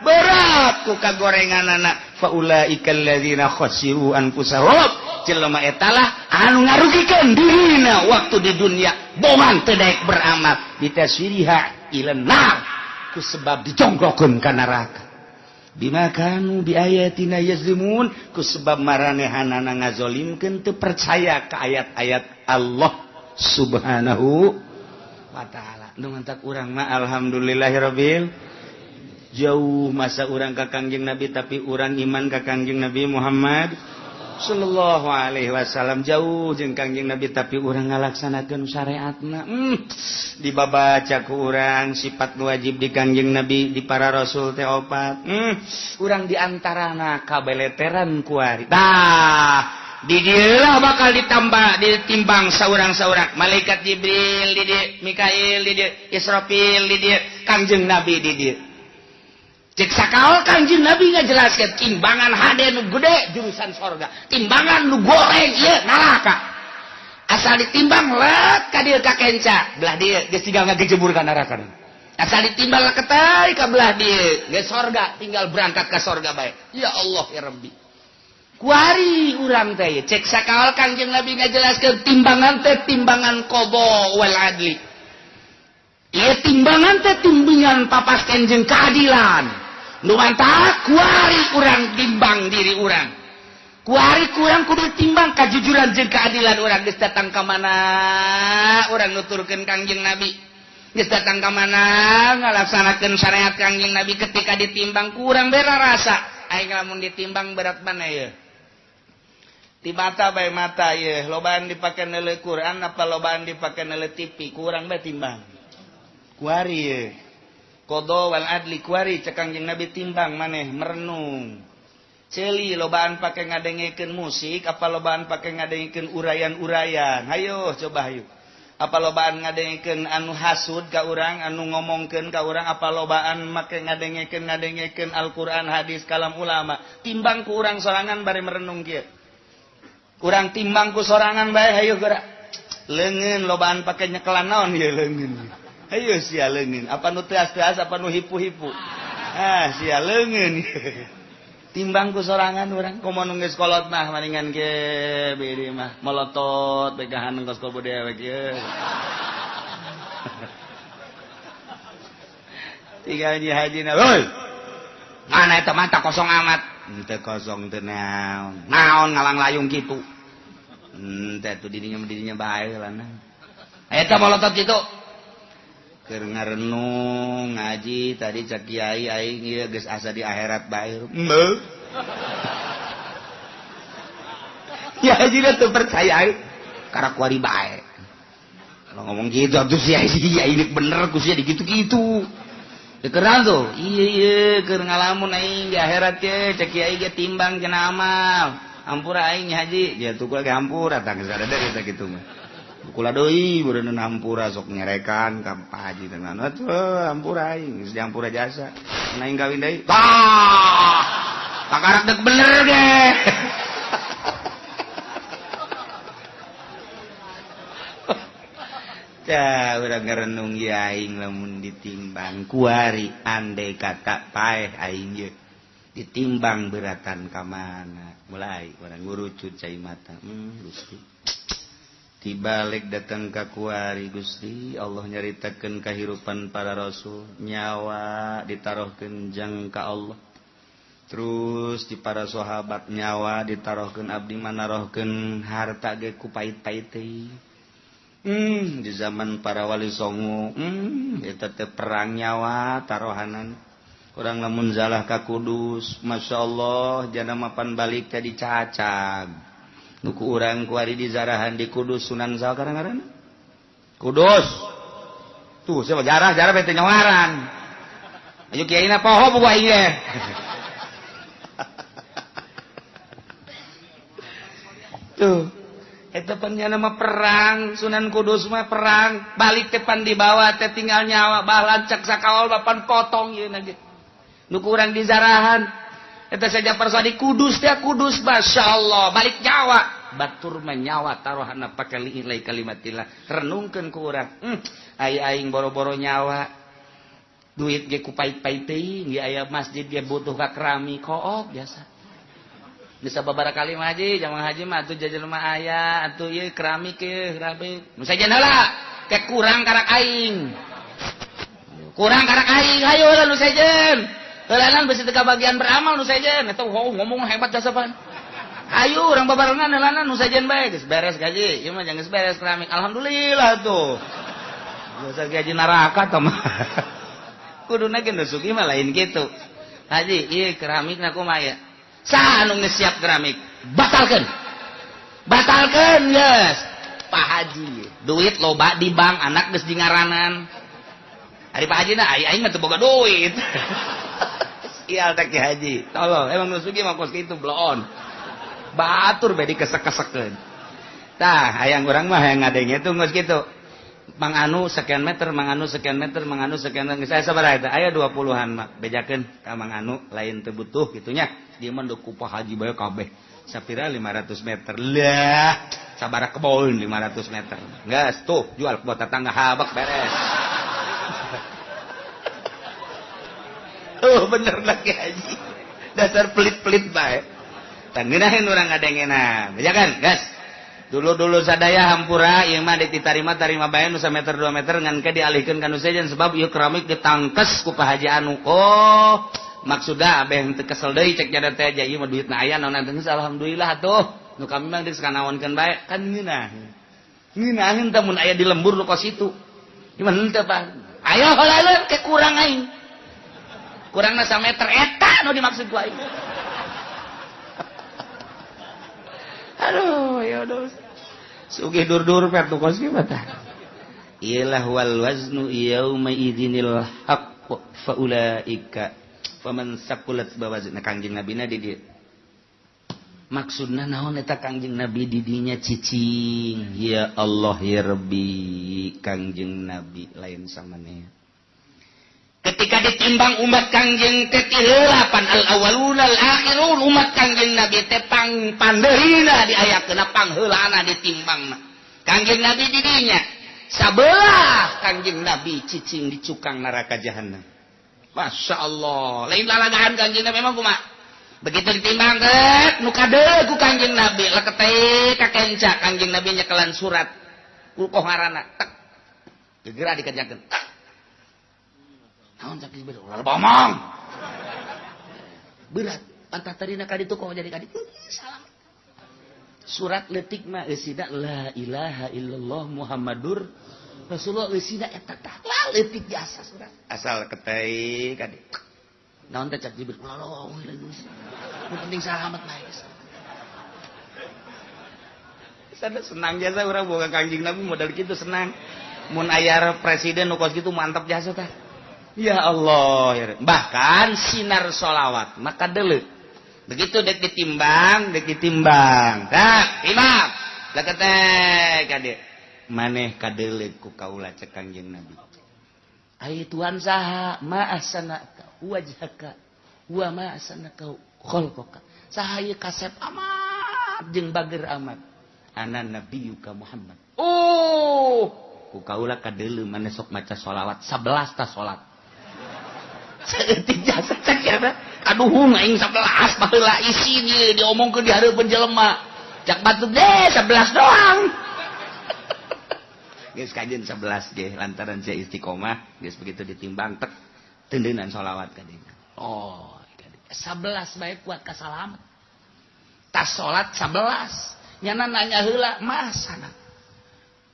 berat ku kagorenganana faulaika alladzina khasiru anfusahum. Jelema eta lah anu ngarugikeun dirina waktu di dunia bongan teu daek beramal bitaswiriha ila nar ku sebab dijongkrokeun ka neraka bima kanu biayatina yazlimun ku sebab maranehanana ngazolimkeun teu percaya ka ayat-ayat Allah Subhanahu wa ta'ala. Nu mantak urang mah alhamdulillahirabbil jauh masa urang ka Kangjeng Nabi tapi urang iman ka Kangjeng Nabi Muhammad sallallahu alaihi wasallam jauh jeung Kangjeng Nabi tapi urang ngalaksanakeun syariatna. Dibabaca ku urang sifat wajib di Kangjeng Nabi di para rasul teh opat. Urang di antarana kabeleteran kuari. Tah di dieu bakal ditambah ditimbang saurang-saurang malaikat Jibril di dieu, Mikail di dieu, Israfil di dieu, Kangjeng Nabi di dieu. Cek sakaol Kangjeng Nabi ngajelaskeun timbangan hade nu gede jurusan sorga, timbangan nu goreng ieu neraka. Asal ditimbang let ka dieu ka kenca, belah dieu geus tinggal ngagejebur ka neraka. Asal ditimbang leketai ka belah dieu geus sorga, tinggal berangkat ka sorga bae. Ya Allah ya Rabbi. Kuari urang teh cek sakaol Kangjeng Nabi ngajelaskeun timbangan teh timbangan qada wal adli. Ieu timbangan teh timbangan papasken jeung keadilan. Nu mantak kuari urang timbang diri urang. Kuari kurang kudu timbang kajujuran jeung keadilan urang geus datang ka mana urang nuturkeun Kangjeng Nabi. Geus datang ka mana ngalaksanakeun syariat Kangjeng Nabi ketika ditimbang kurang bera rasa. Aing lamun ditimbang berat mana ieu? Ti mata bae mata ieu, lobaan dipake neuleuh Quran apa lobaan dipake neuleuh TV, kurang bae timbang. Kuari ieu. Qada wal adli kuari cek Kangjeng Nabi timbang maneh merenung. Ceuli lobaan pake ngadengekeun musik apa lobaan pake ngadengekeun urayan-urayan. Hayo coba hayu. Apa lobaan ngadengekeun anu hasud ka urang, anu ngomongkeun ka urang, apa lobaan make ngadengekeun Al-Qur'an, hadis, kalam ulama. Timbang ku urang sorangan bari merenung kieu. Kurang timbang ku sorangan bae hayu geura. Leungeun lobaan pake nyekelan naon ieu leungeun. Hayu sia leungeun, apa nu teas-teas apa nu hipu-hipu. Ah sia leungeun. Timbang ku sorangan urang komo nu geus kolot mah maningan ge biri mah molotot begahan kos kobo dewek ye. Tinggal nyi haji na, "Hoi. Mana eta mata kosong amat." Henteu kosong teu naon. Naon ngalang layung kitu. Henteu atuh dirinya bae lah. Eta molotot kitu. Keur ngarenung ngaji tadi cak kiai aing ieu geus asa di akhirat bae. Heuh. Ya haji teu percaya aing. Karak wari bae. Kalau ngomong gitu atuh si haji ini bener ku sia digitu-gitu. Dikeran tuh, iya iya, keur ngalamun aing di akhirat ge, cek kiai ge timbang cenah amal. Hampura aing haji, ya tuh kula ge hampura tah geus ada eta kitu mah. Kula deui beureun hampura sok nyerekan ka Pak Haji teh atuh hampura aing geus dihampura jasa. Aing kawin deui. Tah! Kakarak deuk bener ge. Tah urang ngarenung ieu aing lamun ditimbang kuari andai kata paeh aing ye ditimbang beratan ka mana mulai urang ngurucut cai mata Gusti tibalik datang ka kuari Gusti Allah nyaritakeun kahirupan para rasul nyawa ditarohkeun jang ka Allah terus di para sahabat nyawa ditarohkeun abdi manarohkeun harta ge ku pait-pait teh. Di zaman para wali songo eta teh perang nyawa tarohanan urang lamun zalah ka Kudus masyaallah jana mapan balik teh dicacag nu ku urang kuari dizarahan di Kudus Sunan saha ngaranna Kudus tuh siapa jarah-jarah teh nyawaran ayo kiaina poho buah aing ge tuh eta pan nya nama perang Sunan Kudus mah perang balik teh pan dibawa teh tinggal nyawa bah lancak sakawal bapan potong ieu na ge nu ku urang dizarahan eta saja persadi Kudus teh Kudus masyaallah balik nyawa batur mah nyawa taruhanna pake li'ilai kalimatillah renungkeun ku urang ai aing boro-boro nyawa duit ge ku pait-pait teuing ge aya masjid ge butuh ka keramik kook biasa bisa babara kali mah haji, jamang haji mah atuh jajan mah aya, atuh ieu keramik ieu, keramik. Nu sajen heula, ke kurang karak aing. Kurang karak aing, hayu heula nu sejen. Heulanan beusi teu kabagian beramal nu sejen, eta ngomong hebat jasa pan. Hayu urang babarengan heulanan nu sejen bae geus beres gaji, ieu mah geus beres keramik. Alhamdulillah tuh. Biasa gaji neraka tah mah. Kuduna ge nu sugih mah lain kitu. Haji, ieu keramikna kumaha ya? Saha anu geus siap keramik batalkeun batalkeun geus Pak Haji duit loba di bank anak geus dingaranan ari Pak Haji na aing mah teu boga duit sial teh Ki Haji tolong emang nu sugih mah kos kitu bloon batur bae dikesek-kesekeun tah hayang urang mah hayang ngadenge tuh geus kitu Mang Anu sekian meter, Mang Anu sekian meter, Mang Anu sekian meter. Saya sabaraha eta? Aya 20-an mah. Bejakeun ka Mang Anu lain teu butuh kitu nya. Dia mah deuk ku Pak Haji bae kabeh. Sapira 500 meter. Lah, sabaraha kebon 500 meter. Geus tuh jual buat tetangga habak beres. Oh bener lah Ki Haji. Dasar pelit-pelit bae. Tah ngeunaheun urang ngadengena. Bejakeun, geus. Dulu-dulu sadaya hampura ieu mah ditarima tarima bae nu sameter 2 meter ngan ke dialihkeun ka nu sejen sebab ieu keramik ditangkes ku Pak Haji anu. Oh, maksudna abeh teu kesel deui cek jada teh aja ieu mah duitna aya naon geus alhamdulillah atuh. Nu kami mah geus kanaonkeun bae kan ngeunah. Ngeunaheun teh mun aya di lembur nu kos itu. Ieu mah henteu Pak. Ayo heula ke kurang aing. Kurangna sameter eta nu dimaksud ku aing. Aduh, ya udah. Sugih dur-dur pet nu kos kieu mah tah. Iyalah wal waznu yauma idzinil haqq fa ulaika faman saqulat mawazin. Kangjeng Nabi na di dieu. Maksudna naon eta Kangjeng Nabi di dinya cicing? Ya Allah ya Rabbi, Kangjeng Nabi lain samanea. Ketika ditimbang umat Kangjeng teh tiheulapan al awwaluna al akhirun umat Kangjeng Nabi teh pang pandeurina diayakeuna pangheulana ditimbangna. Kangjeng Nabi di dinya sabelah Kangjeng Nabi cicing di cukang neraka jahanam. Masya Allah, lain lalagaan Kangjeng Nabi memang kumaha? Begitu ditimbang ket nu kadeuleu ku Kangjeng Nabi lekete ka kenca Kangjeng Nabi nyekelan surat ulkoh ngaranna tek gegera dikerjakeun tek. Naon cak Jibril ulah bomong. Berat pantah tadina ka ditu kok jadi ka ditu salam. Surat leutik mah eusina la ilaha illallah Muhammadur Rasulullah eusina eta tah leutik jasa surat asal ketei ka ditu. Naon teh cak Jibril ulah nu penting salamet mah geus. Sana senang jasa urang boga Kangjeng Nabi modal kitu senang. Mun aya presiden nu kos kitu mantap jasa tah. Ya Allah ya. Bahkan sinar sholawat maka deuleu. Begitu dek ditimbang, dek ditimbang. Tah, timbang. Leketek ka dieu. Maneh kadeuleu ku kaula cek Kangjeng Nabi. Ai Tuhan saha ma ahsanaka wajhaka wa ma ahsanaka khalqaka. Saha ieu kasep amat jeung bager amat. Ana nabiyuka Muhammad. Oh, ku kaula kadeuleu maneh sok maca sholawat 11 ta salat. Saeutik jasa cek ya. Aduh aing 11 baheula isin ieu diomongkeun di hareupeun jelema. Cak batur deh 11 doang. Geus kajeun 11 ge lantaran sia istiqomah geus begitu ditimbang tek tendeunan sholawat ka dieu. Oh, 11 bae kuat ka salamet. Tas salat 11 nyana nanya heula masana.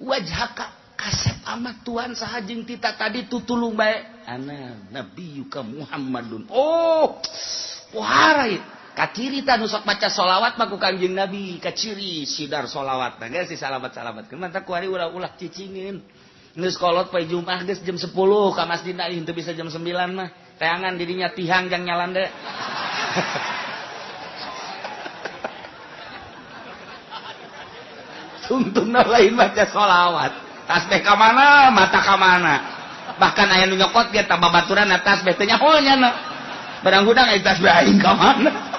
Wajhaka kasep amat Tuhan saha jeung tita tadi tutulung bae. Ana nabiyuka Muhammadun. Oh, pohara ieu. Kaciri tah nu sok maca sholawat mah ku Kangjeng Nabi, kaciri sidar sholawat. Nah geus salamat-salamat. Kumaha ku ari ulah-ulah cicingin. Geus kolot poe Jumat geus jam 10 ka masjid aing teu bisa jam 9 mah. Teangan dirinya tihang jang nyalande. Tungtungna lain maca sholawat. Tasbih ka mana, mata ka mana. Bahkan aya nu nyokot ge tambah baturan tasbih teh nyaho nya. Barang hudang aya tasbih aing ka mana.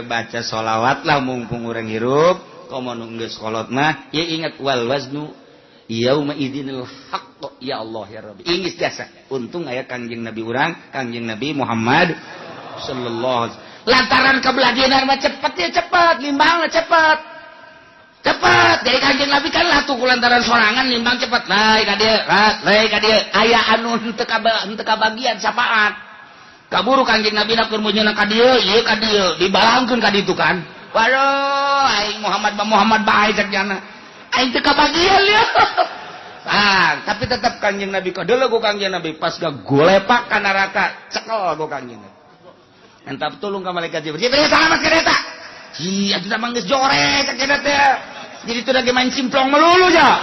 Baca sholawat lah mumpung urang hirup komo nu geus kolot mah ieu ingat wal waznu yauma idzinil haqq ya Allah ya Rabbi. Inggis jasa untung aya Kangjeng Nabi urang Kangjeng Nabi Muhammad sallallahu alaihi wasallam. Lantaran kebeladienan mah cepet ya cepet nimbang cepet cepet jadi Kangjeng Nabi kan lah tuh lantaran sorangan nimbang cepet lae ka dieu lae ka dieu aya anu henteu kabagian syafaat. Kaburu Kangjeng Nabi na keur meunyeuna ka dieu, ieu ka dieu, dibalangkeun ka ditu kan. Waduh, aing Muhammad ba Muhammad bae cek jana. Aing teu kabagian ieu. Ah, tapi tetep Kangjeng Nabi kadeuleu ku Kangjeng Nabi pas gagolepak ka neraka, cekel ku Kangjeng Nabi. Entap tulung ka malaikat Jibril. Jibril salamat ka eta. Hi, atuh mah geus jore cek jana teh. Jadi teu lagi main simplong melulu nya.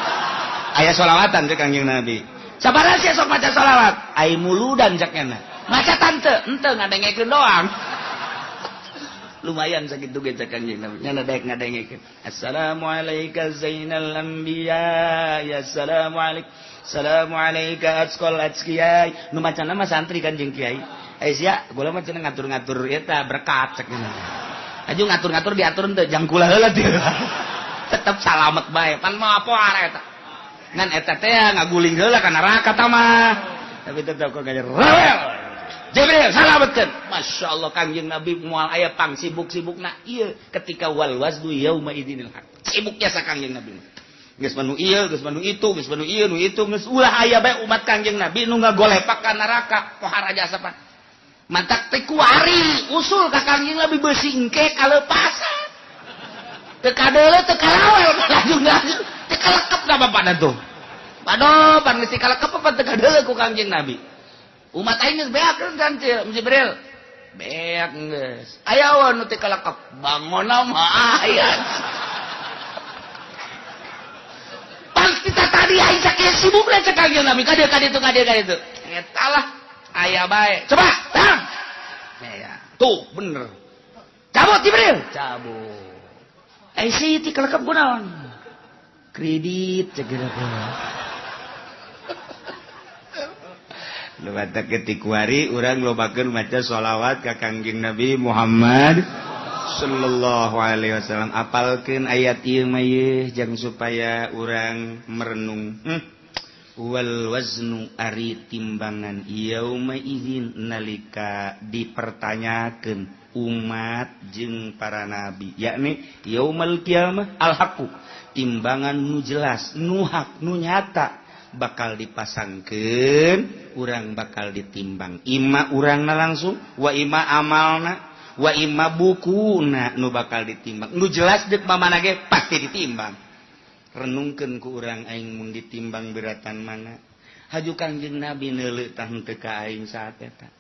Aya sholawatan cek Kangjeng Nabi. Sabaraha sia sok maca sholawat? Ai muludan cek jana. Maca tante, ente ngadengekeun doang. Lumayan sakitu ge cek Kangjeng Nabi. Nya daek ngadengekeun. Assalamualaikum zainal anbiya, ya assalamualaikum. Assalamualaikum atqal atqiyai. Nu macana mah santri kan jeung kiai. Eh sia, gula mah cenah ngatur-ngatur eta berkat cek nya. Aju ngatur-ngatur diatur henteu jang kula heula teh. Tetep salamet bae. Pan mah apa eta. Ngan eta teh ngaguling heula ka neraka ta mah. Tapi tetep kok gajer rewel. Jibril salametkeun. Masya Allah Kangjeng Nabi moal aya pang sibuk-sibukna ieu ketika wal waznu yauma idzinil haq. Sibuk jasa Kangjeng Nabi. Geus manu ieu, geus manu itu, geus manu ieu, nu itu, geus ulah aya bae umat Kangjeng Nabi nu ngagolepak ka neraka pohara jasa pan. Mantak teh kuari usul ka Kangjeng Nabi beusi engke kalepasan. Teu kadeuleu teu kalawel lajung-lajung teu kalekep ka bapana tuh. Aduh, pan geus kalekep apa teu kadeuleu ku Kangjeng Nabi. Umat aing geus beak kan Jibril. Beak geus. Aya wa nu teu kalekep bangona mah aya. Pasti tadi aing sakieu sibukna cek Kangjeng Nabi ka dieu ka ditu ka dieu ka ditu. Eta lah aya bae. Coba, tang. Ya, tuh bener. Cabut Jibril. Cabut. Eh si teu kalekep kunaon? Kredit cek geura. Luwata ketikuari urang lobakeun maca sholawat ka Kangjeng Nabi Muhammad sallallahu alaihi wasallam. Apalkeun ayat ieu mah yeuh jang supaya urang merenung. Wal waznu ari timbangan yauma idzin nalika dipertanyakeun umat jeung para nabi, yakni yaumal kiamah, al haqu timbangan nu jelas, nu hak, nu nyata bakal dipasangkeun. Urang bakal ditimbang, ima urangna langsung, wa ima amalna, wa ima bukuna nu bakal ditimbang. Nu jelas deuk mamana ge pasti ditimbang. Renungkeun ku urang, aing mun ditimbang beratan mana? Haju Kangjeng Nabi neuleuh tah henteu ka aing saat eta.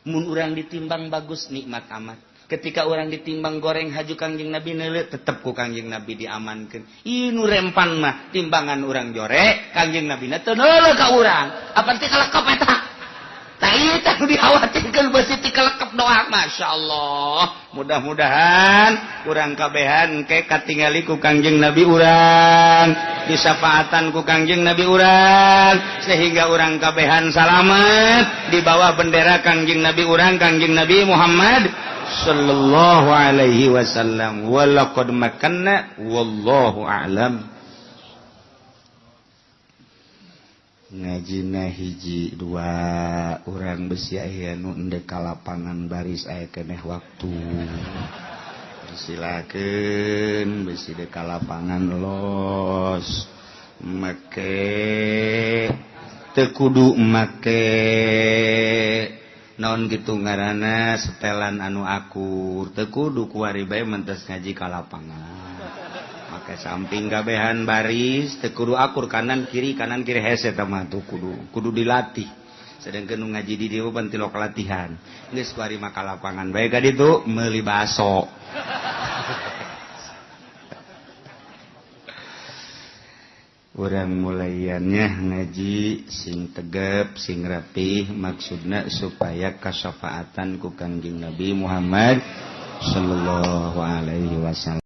Mun urang ditimbang bagus, nikmat amat. Ketika orang ditimbang goreng, haju Kangjeng Nabi neuleuh, tetep ku Kangjeng Nabi diamankeun. Ieu nu rempan mah timbangan urang jore, Kangjeng Nabi na teu neuleuh ka urang. Apa teh kalekep eta? Tah, ieu teh nu dikhawatirkeun, beusi ti kalekep doa. Masya Allah, mudah-mudahan urang kabehan ke katingali ku Kangjeng Nabi urang, disafaatan ku Kangjeng Nabi urang, sehingga urang kabehan salamet di bawah bendera Kangjeng Nabi urang, Kangjeng Nabi Muhammad sallallahu alaihi wasallam. Walaqad makanna, wallahu a'lam. Ngajina hiji dua orang, besi aya nu endek ka lapangan, baris aya keneh waktu. Silakeun besi dek ka lapangan, los make teu kudu make naon gitu ngaranna, setelan anu akur teu kudu, kuari bae mentes ngaji ka lapangan. Make samping kabehan baris teu kudu akur, kanan kiri, kanan kiri, hese tah mah tuh. Kudu kudu dilatih, sedangkan nu ngaji di dieu pan tilok latihan. Geus kuari mah ka lapangan bae ka ditu meuli baso. Urang mulaiannya ngaji sing tegep, sing rapih, maksudna supaya kasyafaatan ku Kangjeng Nabi Muhammad sallallahu alaihi wasallam.